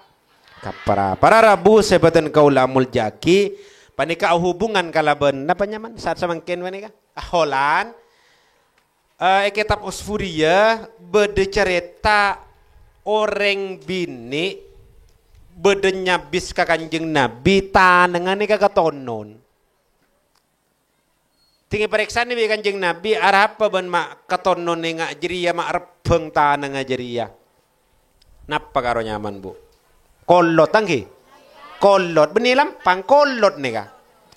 kapra. Para rabu sè bhâdhân kaulâ amolja'aghi, panèka ahubungan kalabân napa nyamana saat samangkèn panèka? Aholan. Eh, è kètab Usfuriyah bâdâ carèta orèng binè' bâdâ nyabis ka Kanjeng Nabi, tanangnga nèka katonon. Dingèn parèksanè bi' Kanjeng Nabi, "Arapa bâ'na ma' katonon ènga' jârèya, ma' rebbhâng tanangnga jârèya?" Napa karo nyamana, Bu? Kolot, ta' ènggi? Kolot, bânnè lampang, kolot nèka.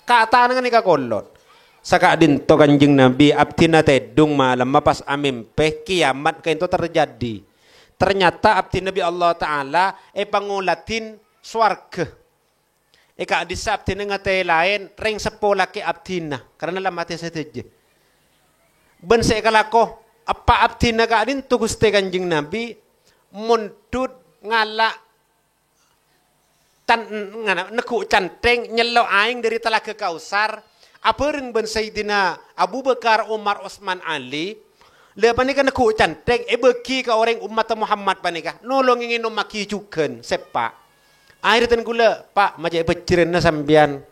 Ka-, tanangnga nèka kolot. Saka'dinto Kanjeng Nabi, abdhina tèdung malemma pas amèmpè kiyamat kaènto terjadi. Ternyata abdhina bi' Allah Ta'ala èpangoladhin sowarghâ. È ka'dissa' abdhina ngatèlaè rèng seppo lakè' abdhina, karana la matè sadhâjâ. Bân sè èkalako eppa' abdhina ka'dinto Ghustè Kanjeng Nabi, mondhut ngala' can-, ngana-, neggu' canthèng nyello' aèng dâri Talaga Kausar, abhâreng bân Sayyidina Abu Bakar, Umar, Utsman, Ali, la panèka neggu' canthèng èbâgi ka orèng ommatta Muhammad panèka, nolongè ngènommaghi jhughân, sèppa'. Aherra dân ghulâ, "Pa', ma' cè' bhâjjhrânna sampèyan.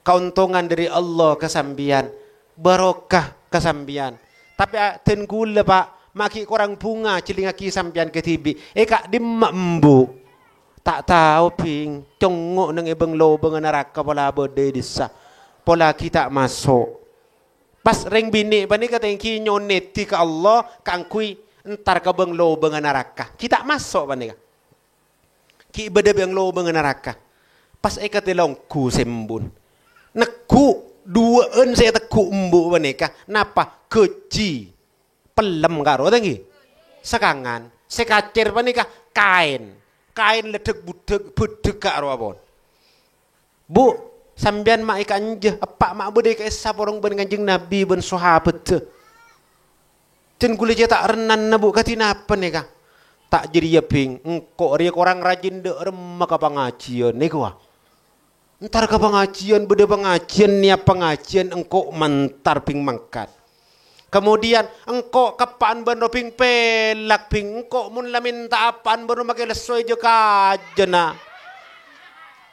Kaontongan dâri Allah ka sampèyan. Barokah ka sampèyan. Tapè a-, dân ghulâ, Pa', ma' ghi' korang bhunga jhâlingngaghi sampèyan kadhibi'. È ka'dimma embu'?" "Ta' tao, Bhing. Congngo' neng è bâng-lobângnga naraka pola bâdâ è dissa'. Pola ghi' ta' maso'." Pas rèng binè' panèka ta' ènggi nyonèdhi ka Allah kaangghuy entar ka bâng-lobângnga naraka. Ghi' ta' maso' panèka. Ghi' bâdâ bâng-lobângnga naraka. Pas èkatè longghu sè embu'na. Neggu', duwâ'ân sè èteggu' embu' panèka. Napa? Ghâjhi. Pellem karo, ta' ènggi? Sakangan. Sè kacèr panèka kaèn. Kaèn leddhek-buddhek, bâddhek karo apon. "Bu, sampèyan ma' èkanja, eppa' ma' bâdâ èkaèssa porong bân Kanjeng Nabi bân sahabatta. Dân ghulâ jhâ' ta' rennanna, Bu, kadhi napa nèka?" "Ta' jârèya, Bhing. Engko' rèya korang rajin dâ' remma ka pangajiyân, èkowa. Entar ka pangajiyân, bâdâ pangajiyân, nèyap pangajiyân, engko' mantar, Bhing, mangkat. Kemudian, engko' eppa'na bân ro, Bhing, pèlak, Bhing. Engko' mon la mènta eppa'na bân ro makè lesso è jâ-kajâna.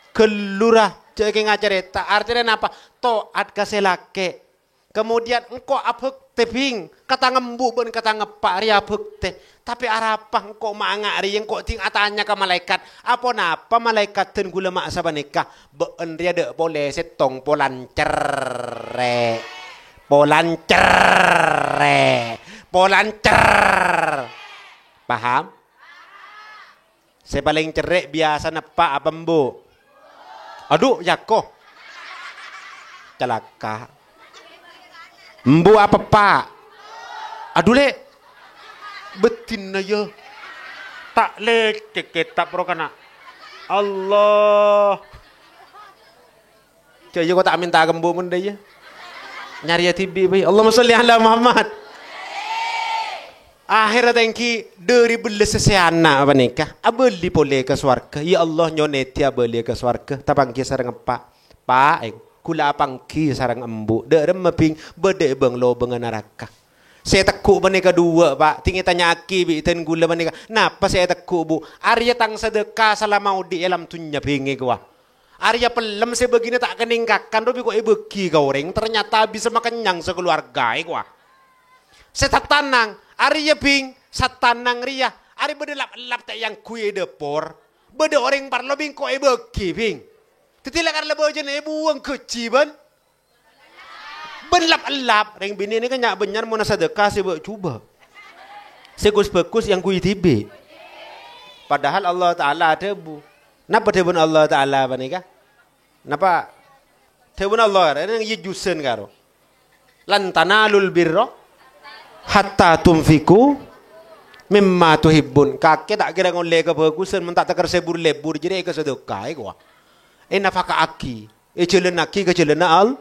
Ghâllu, ra. Jhâ' kèng acarèta, artèna napa? To'at ka sè lakè'. Kemudian engko' abhâktè, Bhing, ka tang embu' bân ka tang eppa' rèya abhâktè. Tapè arapa engko' ma' nga' rèya, engko' dhing atanya ka malaèkat. Aponapa malaèkat dân ghulâ ma' sapanèka? Bâ'ân rèya dâ' polè sèttong polan cerrè'. Polan cerrè'. Polan cer-. Paham? Sè palèng cerrè' biyasana eppa' apa embu'? Adhu, yako. Calaka. Embu' apa eppa'? Adhu, Lè'. Beddhina, yâ. Ta' lècèk kètab ro kana'. Allah. Jâ' iyâ ko' ta' mènta ka embu' mon dâ' iyâ. Nyarèya dhibi' bhâi. Allahumma sholli ala Muhammad. Akhèrra ta' ènggi dâri bellâssa sè ana' panèka abâli polè ka sowarghâ. Ya Allah, nyo'on èdhi abâliyâ ka sowarghâ. Tapangghi sareng eppa'. Pa', èng, ghulâ apangghi sareng embu'. Dâ' remma, Bhing, bâdâ è bâng-lobângnga naraka. Sè ètegghu' panèka duwâ', Pa'. Dhing ètanya'aghi bi' dân ghulâ panèka, "Napa sè ètegghu', Bu?" "Arèya tang sadâkah salama odi' è alam dhunnya, Bhing," èkowa. "Arèya pellem sè bâgina ta' kennèng kakan, rowa bi' ko' èbâgi ka orèng, ternyata bisa makennyang sakalowarga," èkowa. Sè tatanang, arèya, Bhing, satanang rèya, arè bâdâ lap-ellap ta' èangghuy è dâpor. Bâdâ orèng parlo, Bhing, ko' èbâgi, Bhing. Dhâddhi la karla bâjâna èbuwâng ghâji bân, bân lap-ellap. Rèng binè' nèka nya'-bânnya' monna sadâkah sè bâ'-jhubâ'. Sè ghus-bhâghus èangghuy dhibi'. Padahal Allah Ta'ala adhâbu. Napa dhâbuna Allah Ta'ala panèka? Napa dhâbuna Allah? Rèng iyâ jhusan karo, "Lan tanalul birra hatta tunfiqu mimma tuhibbun." Kakè ta' kèra ngollè kabhâghusân mon ta' tèkèr sè bur-lèbur jârèya èkasadâkah, èkowa. Ènafaka'aghi, èjhâlânnaghi ka jhâlânna Al-,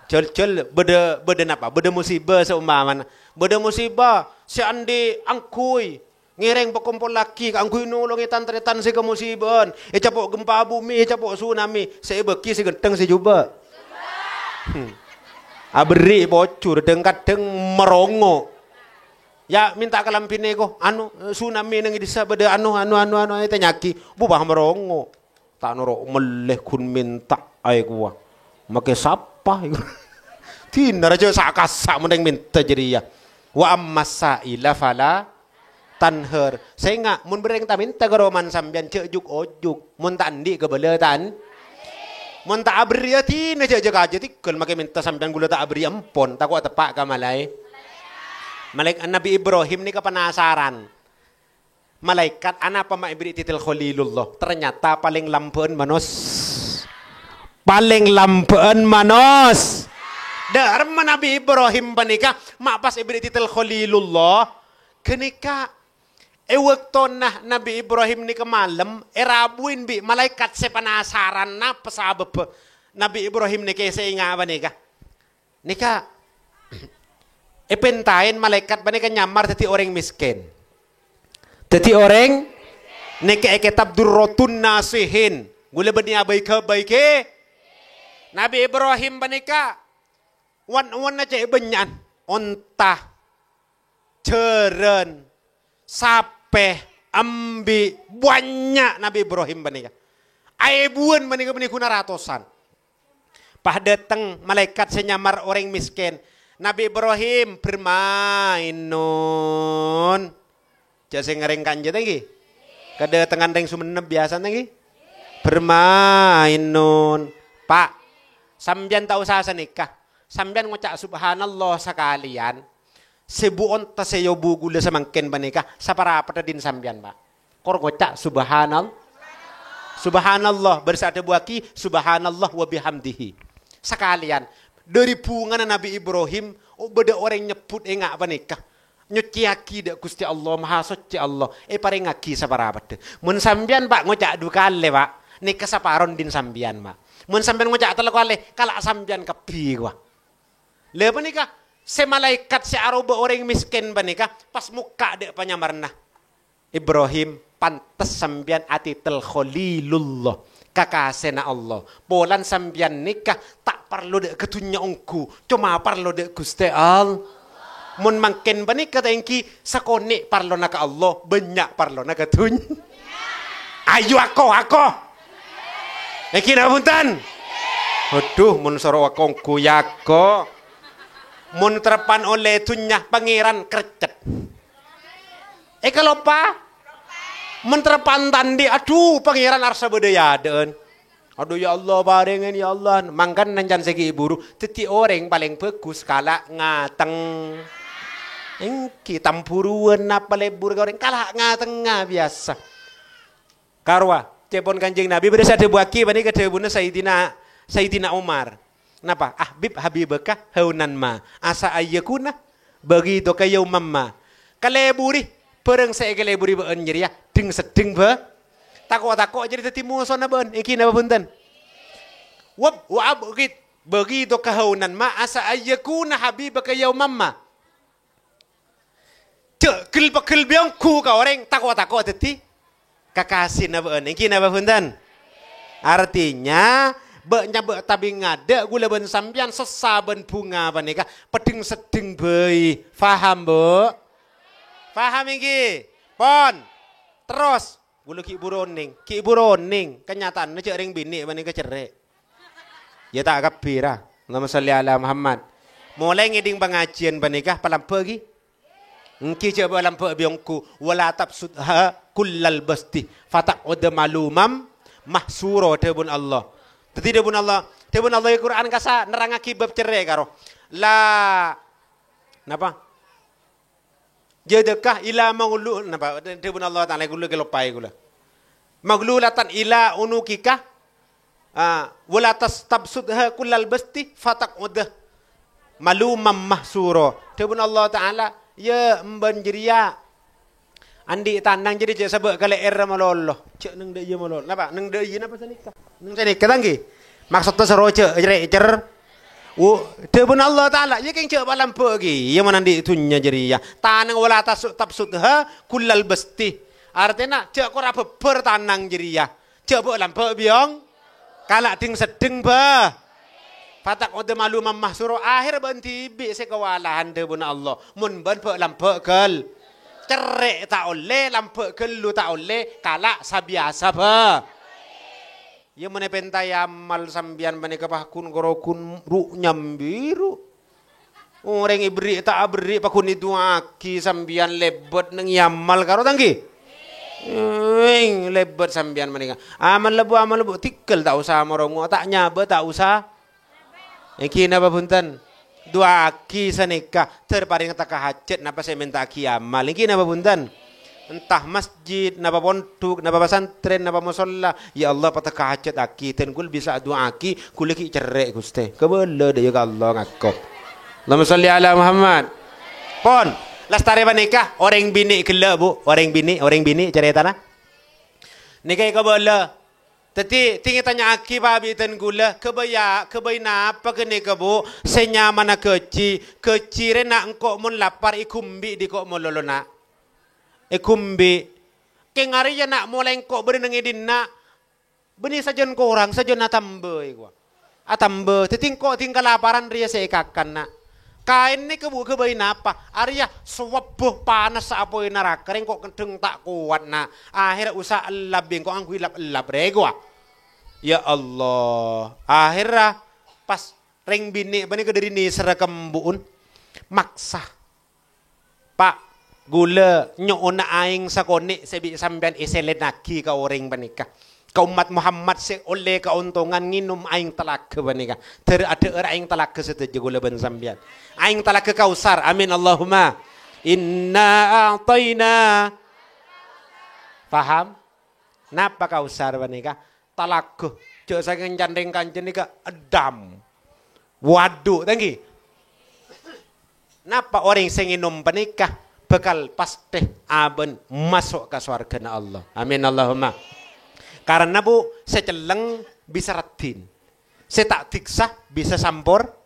jhâl-, jhâl-, bâdâ, bâdâ napa? Bâdâ musibâ saompamana. Bâdâ musibâ sè andi' angghuy. Ngèrèng pakompollaghi kaangghuy nolongè tan-tarètan sè kamusibâ'ân, ècapo' gempa bumi, ècapo' tsunami, sè èbâgi sè ghântheng sè jhubâ'. Hmm. Aberri' pojhur, dhâng-kadhâng marongo'. Yâ, mènta kalambhinè ko, anu, tsunami neng è dissa' bâdâ anu, anu, anu, anu, ètanya'aghi, bu, bâ marongo'. Ta' noro' mellè ghun mènta'a èkowa. Makè sapa? Dinah rajâ sa'-kassa' mon rèng mènta jârèya. Wa ammas sa'ila fala tanhar. Sènga', mon bâreng ta' mènta ka romana sampèyan, jhâ' jhuk-ojhuk. Mon ta' andi' kabâlâ ta' an-, mon ta' aberri' adina jhâ' jhâ-kajâ tèghâl makè mènta sampèyan ghulâ ta' aberri' empon, tako' teppa' ka malaè-, malaèkat. Nabbhi Ibrahim nèka penasaran. Malaèkat, anapa ma' èberri' titel Khalilullah? Ternyata palèng lambâ'ân manos-, palèng lambâ'ân manos-, dâ' remma Nabbhi Ibrahim panèka ma' pas èberri' titel Khalilullah. Ghânèka, è bâktona Nabbhi Ibrahim nèka malem, èrabuwi bi' malaèkat sè penasaran napa sabâbbhâ Nabbhi Ibrahim nèka èsènga' panèka. Nèka, èpèntaèn malaèkat panèka nyamar dhâddhi orèng mèskèn. Dhâddhi orèng nèka è kètab Durratun Nasihin. Ghulâ bânnè abâi-ghâbâi, ghi. Nabbhi Ibrahim panèka wan-, wan-, cè' bânnya'an. Onta, jhârân, sapè, embi', bânnya' Nabbhi Ibrahim panèka. Aèbuwân panèka, bânnè ghuna ratosan. Pas dâteng malaèkat sè nyamar orèng mèskèn. "Nabbhi Ibrahim, bermain, Nun." Jhâ' sè ngarèng kanja, ta' ènggi? Kadâtengan rèng Songennep biyasana, ta' ènggi? "Bermain, Nun." Pa', sampèyan ta' osa sanèka. Sampèyan ngoca' "Subhanallah" sakalèyan. Sè bu onta sè èobu ghulâ samangkèn panèka, saparapadhâ dhin sampèyan, Pa'. Kor ngoca', "Subhanal-, Subhanallah," bârâs adhâbuwâghi, "Subhanallah wa bihamdihi." Sakalèyan, dâri bhungana Nabbhi Ibrahim, o-, bâdâ orèng nyebbhut ènga' panèka. Nyoccèyaghi dâ' Ghustè Allah, Maha Soccè Allah, èparèngaghi saparapadhâ. Mon sampèyan, Pa', ngoca' du kalè, Pa', nèka saparon dhin sampèyan, Pa'. Mon sampèyan ngoca' tello kalè, kala' sampèyan kabbhi, kowa. Lha panèka, sè malaèkat sè aroba orèng mèskèn panèka pas mokka' dâ' panyamarna. "Ibrahim, pantes sampèyan atètel Khalilullah, kakasèna Allah. Polana sampèyan nèka ta' parlo dâ' ka dhunnya ongghu, coma parlo dâ' Ghustè All-, Mon mangkèn panèka ta' ènggi sakonè' parlona ka Allah, bânnya' parlona ka dhunnya." Ayo, ako, ako. Èngghi napa bhunten? Adhu, mon soro akonggu yako. Mon terrepan ollè dhunnya, Pangèran kercet. Èkaloppa? Mon terrepan ta' andi', adhu, Pangèran arsa bâdâ è adâ'ân. Adhu, ya Allah, parèngè, ya Allah. Mangkana can sè ghi' buru, dhâddhi orèng palèng bhâghus kala' ngateng. Èngghi, tamburuwân napa lebur ka orèng, kala' ngatengnga biyasa. Karowa, ca'èpon Kanjeng Nabi bâdâ sè adhâbuwâghi panèka dhâbuna Sayyidina, Sayyidina Umar. Napa? "Ahbib habibaka haunan ma, asa ayyakuna baghidaka yauman ma." Kalèburi bhârâng sè èkalèburi bâ'ân jârèya dhing-seddhing bâ-, tako'-tako' jârèya dhâddhi mosona bâ'ân. Èngghi napa bhunten? Wab-, wa abghid baghidaka haunan ma, asa ayyakuna habibaka yauman ma. Jhâ' ghel-pegghel bi' ongghu ka orèng, tako'-tako' dhâddhi kakasèna bâ'ân. Èngghi napa bhunten? Artènya, bâ' nyabâ' tabing ngadâ' ghulâ bân sampèyan sossa bân bhunga panèka peddheng-seddheng bhâi. Faham, Bu? Faham èngghi? Pon. Terros. Ghulâ ghi' buru onèng, ghi' buru onèng. Kanyataanna jhâ' rèng binè' panèka cerrè'. Ya ta' kabbhi, ra. Allahumma shalli ala Muhammad. Molaè ngèdhing pangajiyân panèka, palambâ' ghi? Èngghi jhâ' bâ' lambâ' bi' ongghu. "Wa la tabsutha kullal basti, fataq'uda maluman mahsura," dhâbuna Allah. Dhâddhi dhâbuna Allah, dhâbuna Allah è Qur'an kassa' nerrangngaghi bab cerrè' karo. La, napa? Yadaka ila maghlu-, napa dhâbuna Allah Ta'ala, ghulâ kaloppaè ghulâ. "Maghlulatan ila unukika, ah, wa la tas-, tabsutha kullal basti fataq'uda maluman mahsura." Dhâbuna Allah Ta'ala, "Ya, emban jârèya andi' tanang jârèya jhâ' sabâ' ka lè'èrra malolo, jhâ' neng dâ' iyâ malolo." Napa? Neng dâ' iyâ napa sanèka? Neng sanèka ta' èngghi? Maksoddhâ soro jhâ' cer-, cer-, Wo-, dhâbuna Allah Ta'ala, "Ya kèng jhâ' palambâ' ghi, ya mon andi' dhunnya jârèya. Tanang wa la tas-, tabsutha kullal basti." Artèna, jhâ' kora bhâbhâr tanang jârèya. Jhâ' bâ' lambâ' bi' ong-, kala' dhing-seddheng bâ. Fataq'uda maluman mahsura, ahèrra bâ'ân dhibi' sè kawalahan dhâbuna Allah. Mon bâ'ân bâ' lambâ' ghâl-, cerrè' ta' ollè, lambâ' ghâllu ta' ollè, kala' sabiyasa bâ. Iyâ, mon èpèntaè amal sampèyan panèka paggun karo gun ru' nyambi ru'. Orèng èberri' ta' aberri' paggun èdu'aaghi sampèyan lèbât neng è amal karo ta' èngghi? Eng, lèbât sampèyan panèka. Amal lebbhu, amal lebbhu, tèghâl ta' osa morongo, ta' nyabâ, ta' osa. Èngghi napa bhunten? Du'aaghi sanèka, dhâr parèng tekka hajhât napa sè èmènta'aghi amal. Èngghi napa bhunten? Entah masjid, napa pondhuk, napa pasantrèn, napa mosolla. Ya Allah, patekka hajhâttaghi, dhân ghulâ bisa adu'aaghi, ghulâ ghi' cerrè', Ghustè. Kabâlâ dâ' iyâ ka Allah ngako. Allahumma shalli ala Muhammad. Pon, lastarè panèka, orèng binè' ghellâ', Bu. Orèng binè', orèng binè' carètana. Nèka èkabâlâ. Dhâddhi, dhing ètanya'aghi, Pa', bi' dhân ghulâ, ghâbâyâ-, ghâbây napa ghânèka, Bu', sè nyamana ghâji? Ghâji rè, Na', engko' mon lapar èghumbi' dhi ko' malolo, Na'. Èghumbi'. Kèng arèya, Na', molaè engko' bâdâ neng è dinna', bânnè sajân korang, sajân atamba, èkowa. Atamba, dhâddhi engko' dhing kalaparan rèya sè èkakan, Na'. Kaèn nèka, Bu', ghâbây napa? Arèya sowebbhâ panassa apoy naraka, rè engko' kendheng ta' kowat, Na'. Ahèrra usa ellap, bi' engko' angghuy lap-ellap, rè, èkowa. Ya Allah, ahèrra pas rèng binè' panèka dâri nèserra ka embu'en, maksa. Pa', ghulâ nyo'ona aèng sakonè' sè bi' sampèyan èsèlènaghi ka orèng panèka. Ka ommat Muhammad sè ollè kaontongan ngènom aèng talaga panèka. Dhâr-, adhâ'âr aèng talaga sadhâjâ ghulâ bân sampèyan. Aèng talaga Kautsar. Amin, Allahumma. Inna a'taina. Paham? Napa Kautsar panèka? Talaga. Jhâ' sakèng can-rèng-kancana nèka eddhâm. Wadhu, ta' èngghi? Napa orèng sè ngènom panèka bhâkal pastè abân maso' ka sowarghâna Allah. Amin, Allahumma. Karana, Bu', sè celleng bisa raddhin. Sè ta' diksa bisa sampor-,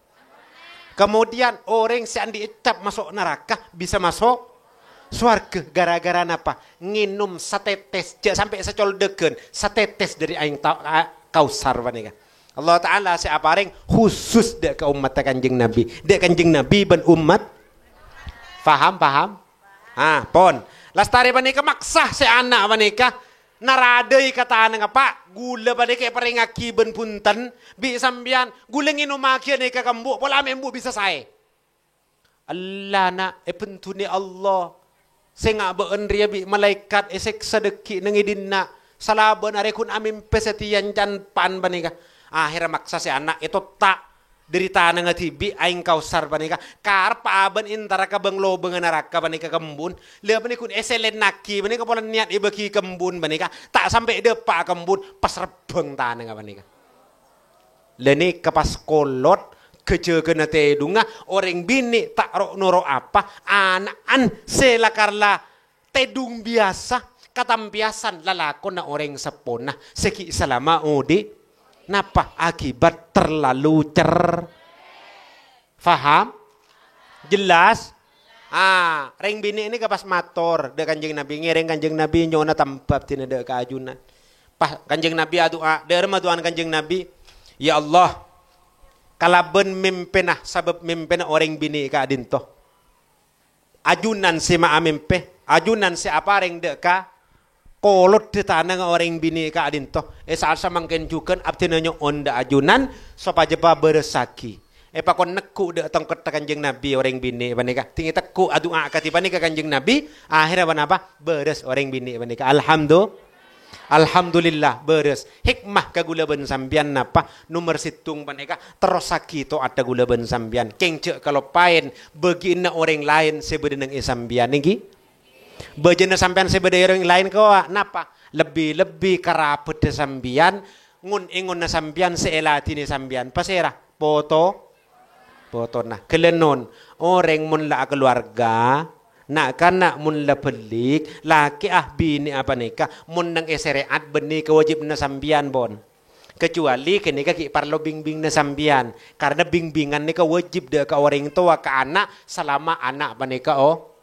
Kemudian, orèng sè andi' ècap maso' naraka bisa maso' sowarghâ. Gara-gara napa? Ngènom satetes, jhâ' sampè' sacoldhâghân, satetes dâri aèng ta-, a-, Kautsar panèka. Allah Ta'ala sè aparèng khusus dâ' ka ommatta Kanjeng Nabi. Dâ' Kanjeng Nabi bân ommat. Paham, paham? Ah, pon. Lastarè panèka maksa sè ana' panèka naradhâi ka tanangnga, Pa'. Ghulâ panèka èparèngaghi bân bhunten bi' sampèyan, ghulâ ngènomaghiyâ nèka ka embu', pola mè' embu' bisa saè. Ella, na', èbhendhunè Allah. Sènga' bâ'ân rèya bi' malaèkat èsèksa dhâggi' neng è dinna'. Salabân arè ghun amèmpè satèya can-pa'an panèka. Akhèrra maksa sè ana' ètotta' dhâri tanangnga dhibi', Aèng Kausar panèka. Karep abân èntara ka bâng-lobângnga naraka panèka ka embu'en. La panèka ghun èsèlènnaghi panèka polana niyat èbâghi ka embu'en panèka. Ta' sampè' dâpa' ka embu'en, pas rebbhâng tanangnga panèka. La nèka pas kolot, ghâjâghâna tèdungnga, orèng binè' ta' ro'-noro' apa, ana'an sè la-karla tèdung biyasa, katampèyasan lalakonna orèng seppona sè ghi' salama odi'. Napa? Akibat terlalu cer-, faham? Jelas? Ah, rèng binè' nèka pas mator dâ' Kanjeng Nabi, ngèrèng Kanjeng Nabi nyo'ona tamba abdhina dâ' ka ajunan. Pas Kanjeng Nabi adu'a, dhâremma du'ana Kanjeng Nabi, "Ya Allah, kalabân mèmpèna, sabâb mèmpèna orèng binè' ka'dinto. Ajunan sè ma'a mèmpè, ajunan sè aparèng dâ' ka koloddhâ tanangnga orèng binè' ka'dinto. È sa'at samangkèn jhughân abdhina nyo'on dâ' ajunan sopajâ pabârâssaghi." Èpakon negghu' dâ' tongkedhdhâ Kanjeng Nabi orèng binè' panèka. Dingngè tegghu' adu'a kadhi panèka Kanjeng Nabi, akhèrra ponapa? Bârâs orèng binè' panèka. Alhamdu-, Alhamdulillah, bârâs. Hikmah ka ghulâ bân sampèyan napa? Nomer sèttong panèka, terrossaghi to'atta ghulâ bân sampèyan. Kèng jhâ' kaloppaèn bâgiânna orèng laèn sè bâdâ neng è sampèyan, ènggi? Bâjâna sampèyan sè bâdâ è orèng laèn kowa, napa? Lebbi-lebbi karabhâddhâ sampèyan, ngon-èngonna sampèyan sè èladhinè sampèyan. Pasèra? Poto-, potona. Ghellâ' non, orèng mon la akalowarga, na'-kana' mon la bâlik, lakè'a binè'a panèka, mon neng è sarè'at bânnè kawâjibhânna sampèyan, pon. Kecuali ghânèka ghi' parlo bing-bingnga sampèyan, karna bing-bingan nèka wâjib dâ' ka orèng towa ka ana' salama ana' panèka, o,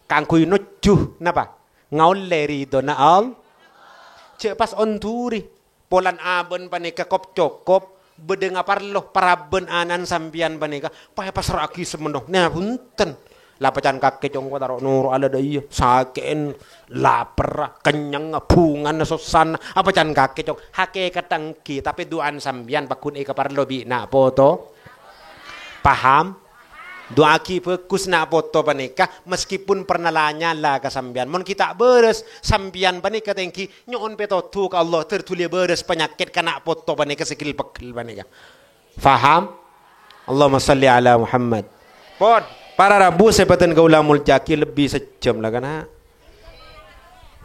kaangghuy nojjhu, napa? Ngaollè ridhona All-, jhâ' pas ondhuri. Polana abâ'na panèka kop-cokop, bâdâ ngaparlo parabân ana'na sampèyan panèka, paè pasra'aghi samonto. Nah, bhunten. La apa can kakè, Cong, ko' ta' ro'-noro'a la dâ' iyâ. Sakè'en, laperra, kennengnga, bhungana, sossana. Apa can kakè, Cong? Hakèkatta ènggi, tapè du'ana sampèyan pagghun èkaparlo bi' na' poto. Paham? Du'aaghi bhâghus na' poto panèka, meskipun pernah la nyala ka sampèyan. Mon ghi' ta' bârâs, sampèyan panèka tèngghi nyo'on pètodhu ka Allah, dâr dhuli bârâs panyakèt ka na' poto panèka sè ghel-pegghel panèka. Faham? Allahumma shalli ala Muhammad. Pon, para rabu sè bhâdhân kaulâ molja'aghi, lebbi sajjhâm la, kana'.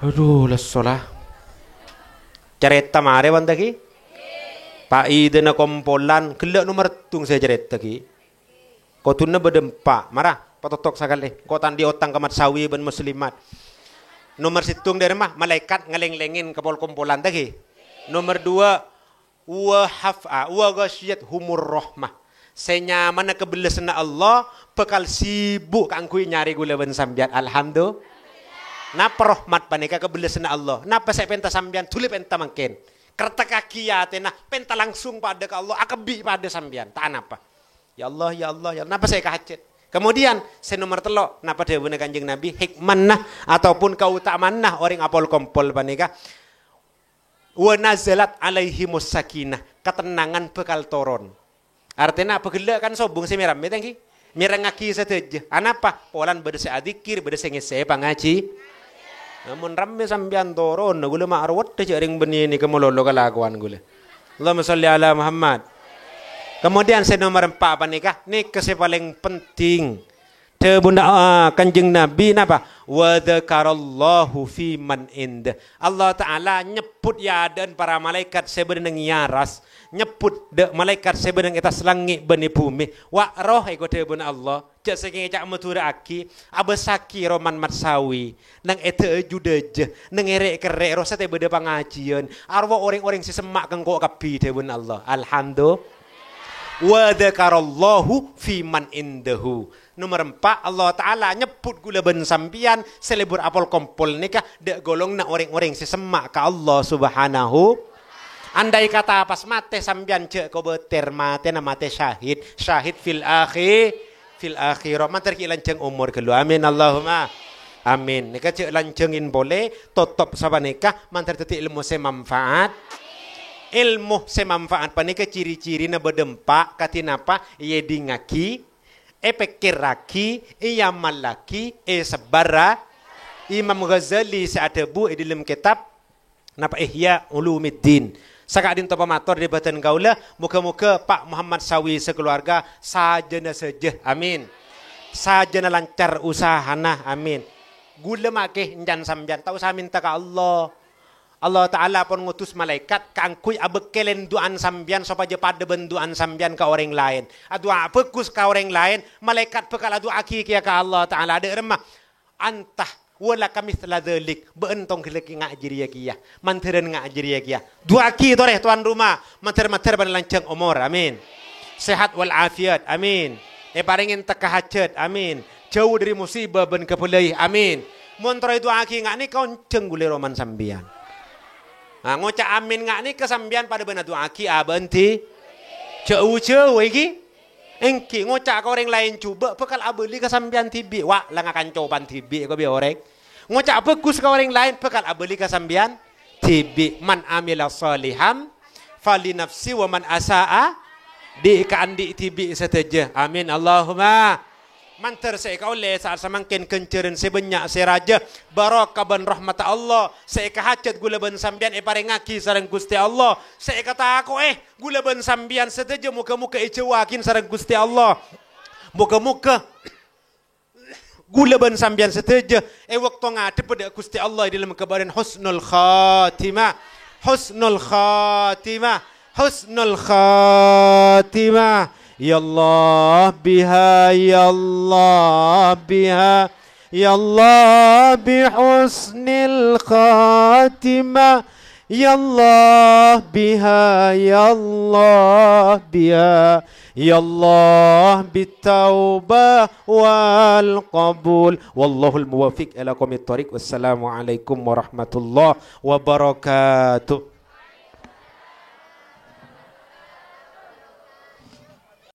Adhu, lesso la. Carèta marè, bân, ta' ghi? Pa'idhâna kompolan, ghellâ' nomer sèttong sè carèta, ghi. Kodhuna bâdâ empa'. Mara, patottok sakalè. Engko' ta' andi' otang ka Mat Sawi bân Muslimat. Nomer sèttong dâremma, malaèkat ngalèng-lèngèn ka pol-kompolan, ta' ghi? Nomer duwâ', wa haf-, a, wa ghasyiyat humur rahmah. Sè nyamana kabellasânna Allah bhâkal sibuk kaangghuy nyarè ghulâ bân sampèyan. Alhamdulillah. Napa rahmat panèka kabellasânna Allah? Napa sè èpènta sampèyan dhuli pènta mangkèn. Kertekkaghi atèna, pènta langsung padâ ka Allah, akabbhi padâ sampèyan. Ta' anapa. Ya Allah, ya Allah, ya Allah. Napa sè èkahajât? Kemudian, sè nomer tello', napa dhâbuna Kanjeng Nabi? Hikmana ataupun kautamaanna orèng apol-kompol panèka, "Wa nazalat alaihimus sakinah," katennangan bhâkal toron. Artèna, bâ ghellâ' kan sobung sè mè-rammè, ta' ghi? Mèrengngaghi sadhâjâ. Anapa? Polana bâdâ sè adzikir, bâdâ sè ngèssè'è pangajhi. Mon rammè sampèyan toron, ghulâ ma' rowa jhâ' rèng bânnè nèka malolo kalakowan ghulâ. Allahumma shalli ala Muhammad. Kemudian sè nomer empa' panèka, nèka sè palèng penting. Dhâbuna, ah, Kanjeng Nabi napa? "Wa dzakarallahu fi man indah." Allah Ta'ala nyebbhut è adâ'na para malaèkat sè bâdâ neng è aras, nyebbhut dâ' malaèkat sè bâdâ neng è attas langngè' bân è bhumè. Wa' roh èko dhâbuna Allah. Jhâ' sakèng èca'-, madhurâ'aghi, abâssaghi roman Mat Sawi, neng è dâ-, ju-dâjâ, neng è rè'-kerrè' rosa tè bâdâ pangajiyân, arowa orèng-orèng sè semma' ka engko' kabbhi dhâbuna Allah. Alhamdu-, wa dzakarallahu fi man indahu. Nomer empa', Allah Ta'ala nyebbhut ghulâ bân sampèyan sè lebur apol-kompol nèka dâ' golonganna orèng-orèng sè semma' ka Allah Subhanahu. Andai kata pas matè sampèyan jhâ' kobâtèr, matèna matè syahid, syahid fil akhi-, fil akhirah. Mandhâr ghi' lanjhâng omor ghâllu. Amin, Allahumma amin. Nèka jhâ' lanjhângin polè, totop sapanèka, mandhâr dhâddhi èlmo sè manfaat. Èlmo sè manfaat panèka ciri-cirina bâdâ empa', kadhi napa? Èèdingngaghi, èpèkkèrraghi, èamallaghi, èsebbhâr. Imam Ghazali sè adhâbu è dhâlem kètab napa, Ihya Ulumiddin. Saka'dinto pamator dhâri bhâdhân kaulâ, moghâ-moghâ Pak Muhammad Sawi sakalowarga sajâna sèjjhâ. Amin. Sajâna lancar usahana. Amin. Ghulâ makè èncan sampèyan, ta' osa mènta ka Allah. Allah Ta'ala pon ngotos malaèkat kaangghuy abâkkèlèn du'ana sampèyan sopajâ padâ bân du'ana sampèyan ka orèng laèn. Adu'a bhâghus ka orèng laèn, malaèkat bhâkal adu'aaghi kèya ka Allah Ta'ala. Adâ' remma? Anta wa laka mitsla dzalik, bâ'na tong ghellâ' nga' jârèya kèya, mandhârân nga' jârèya kèya. Du'aaghi torè, towan roma, mandhâr-mandhâr bân lanjhâng omor, amin. Sehat wal afiat, amin. Èparèngè tekka hajhât, amin. Jhâu dhâri musibâ bân kabâlâi, amin. Mon terro èdu'aaghi nga' nèka, onjhâng ghulâ romana sampèyan. Nah, ngoca' amin nga' nèka sampèyan padâ bân adu'aaghi abâ'na dhi-, jhâu-jhâu, èngghi? Èngghi, ngoca' ka orèng laèn jhubâ' bhâkal abâli ka sampèyan dhibi'. Wa', la ngakan copan dhibi' ko bi' orèng. Ngoca' bhâghus ka orèng laèn bhâkal abâli ka sampèyan dhibi'. Man amila shalihan falinafsi wa man asa'a, dhi' ka andhi' dhibi' sadhâjâ. Amin, Allahumma. Mandhâr sè èkaollè sa'at samangkèn ghânjhârân sè bânnya' sè rajâ, barokah bân rahmatta Allah, sè èkahajhât ghulâ bân sampèyan èparèngaghi sareng Ghustè Allah, sè èkatako'è ghulâ bân sampèyan sadhâjâ moghâ-moghâ èjhâuwâghin sareng Ghustè Allah. Moghâ-moghâ ghulâ bân sampèyan sadhâjâ è bâkto ngadhebbhâ dâ' Ghustè Allah è dhâlem kabâdâ'ân husnul khatimah. Husnul khatimah. Husnul khatimah. Ya Allah biha, ya Allah biha, ya Allah bi husnil khatimah. Ya Allah biha, ya Allah biha, ya Allah bit taubah wal qabul. Wallahul muwaffiq ila aqwamit thariq. Wassalamualaikum warahmatullahi wabarakatuh.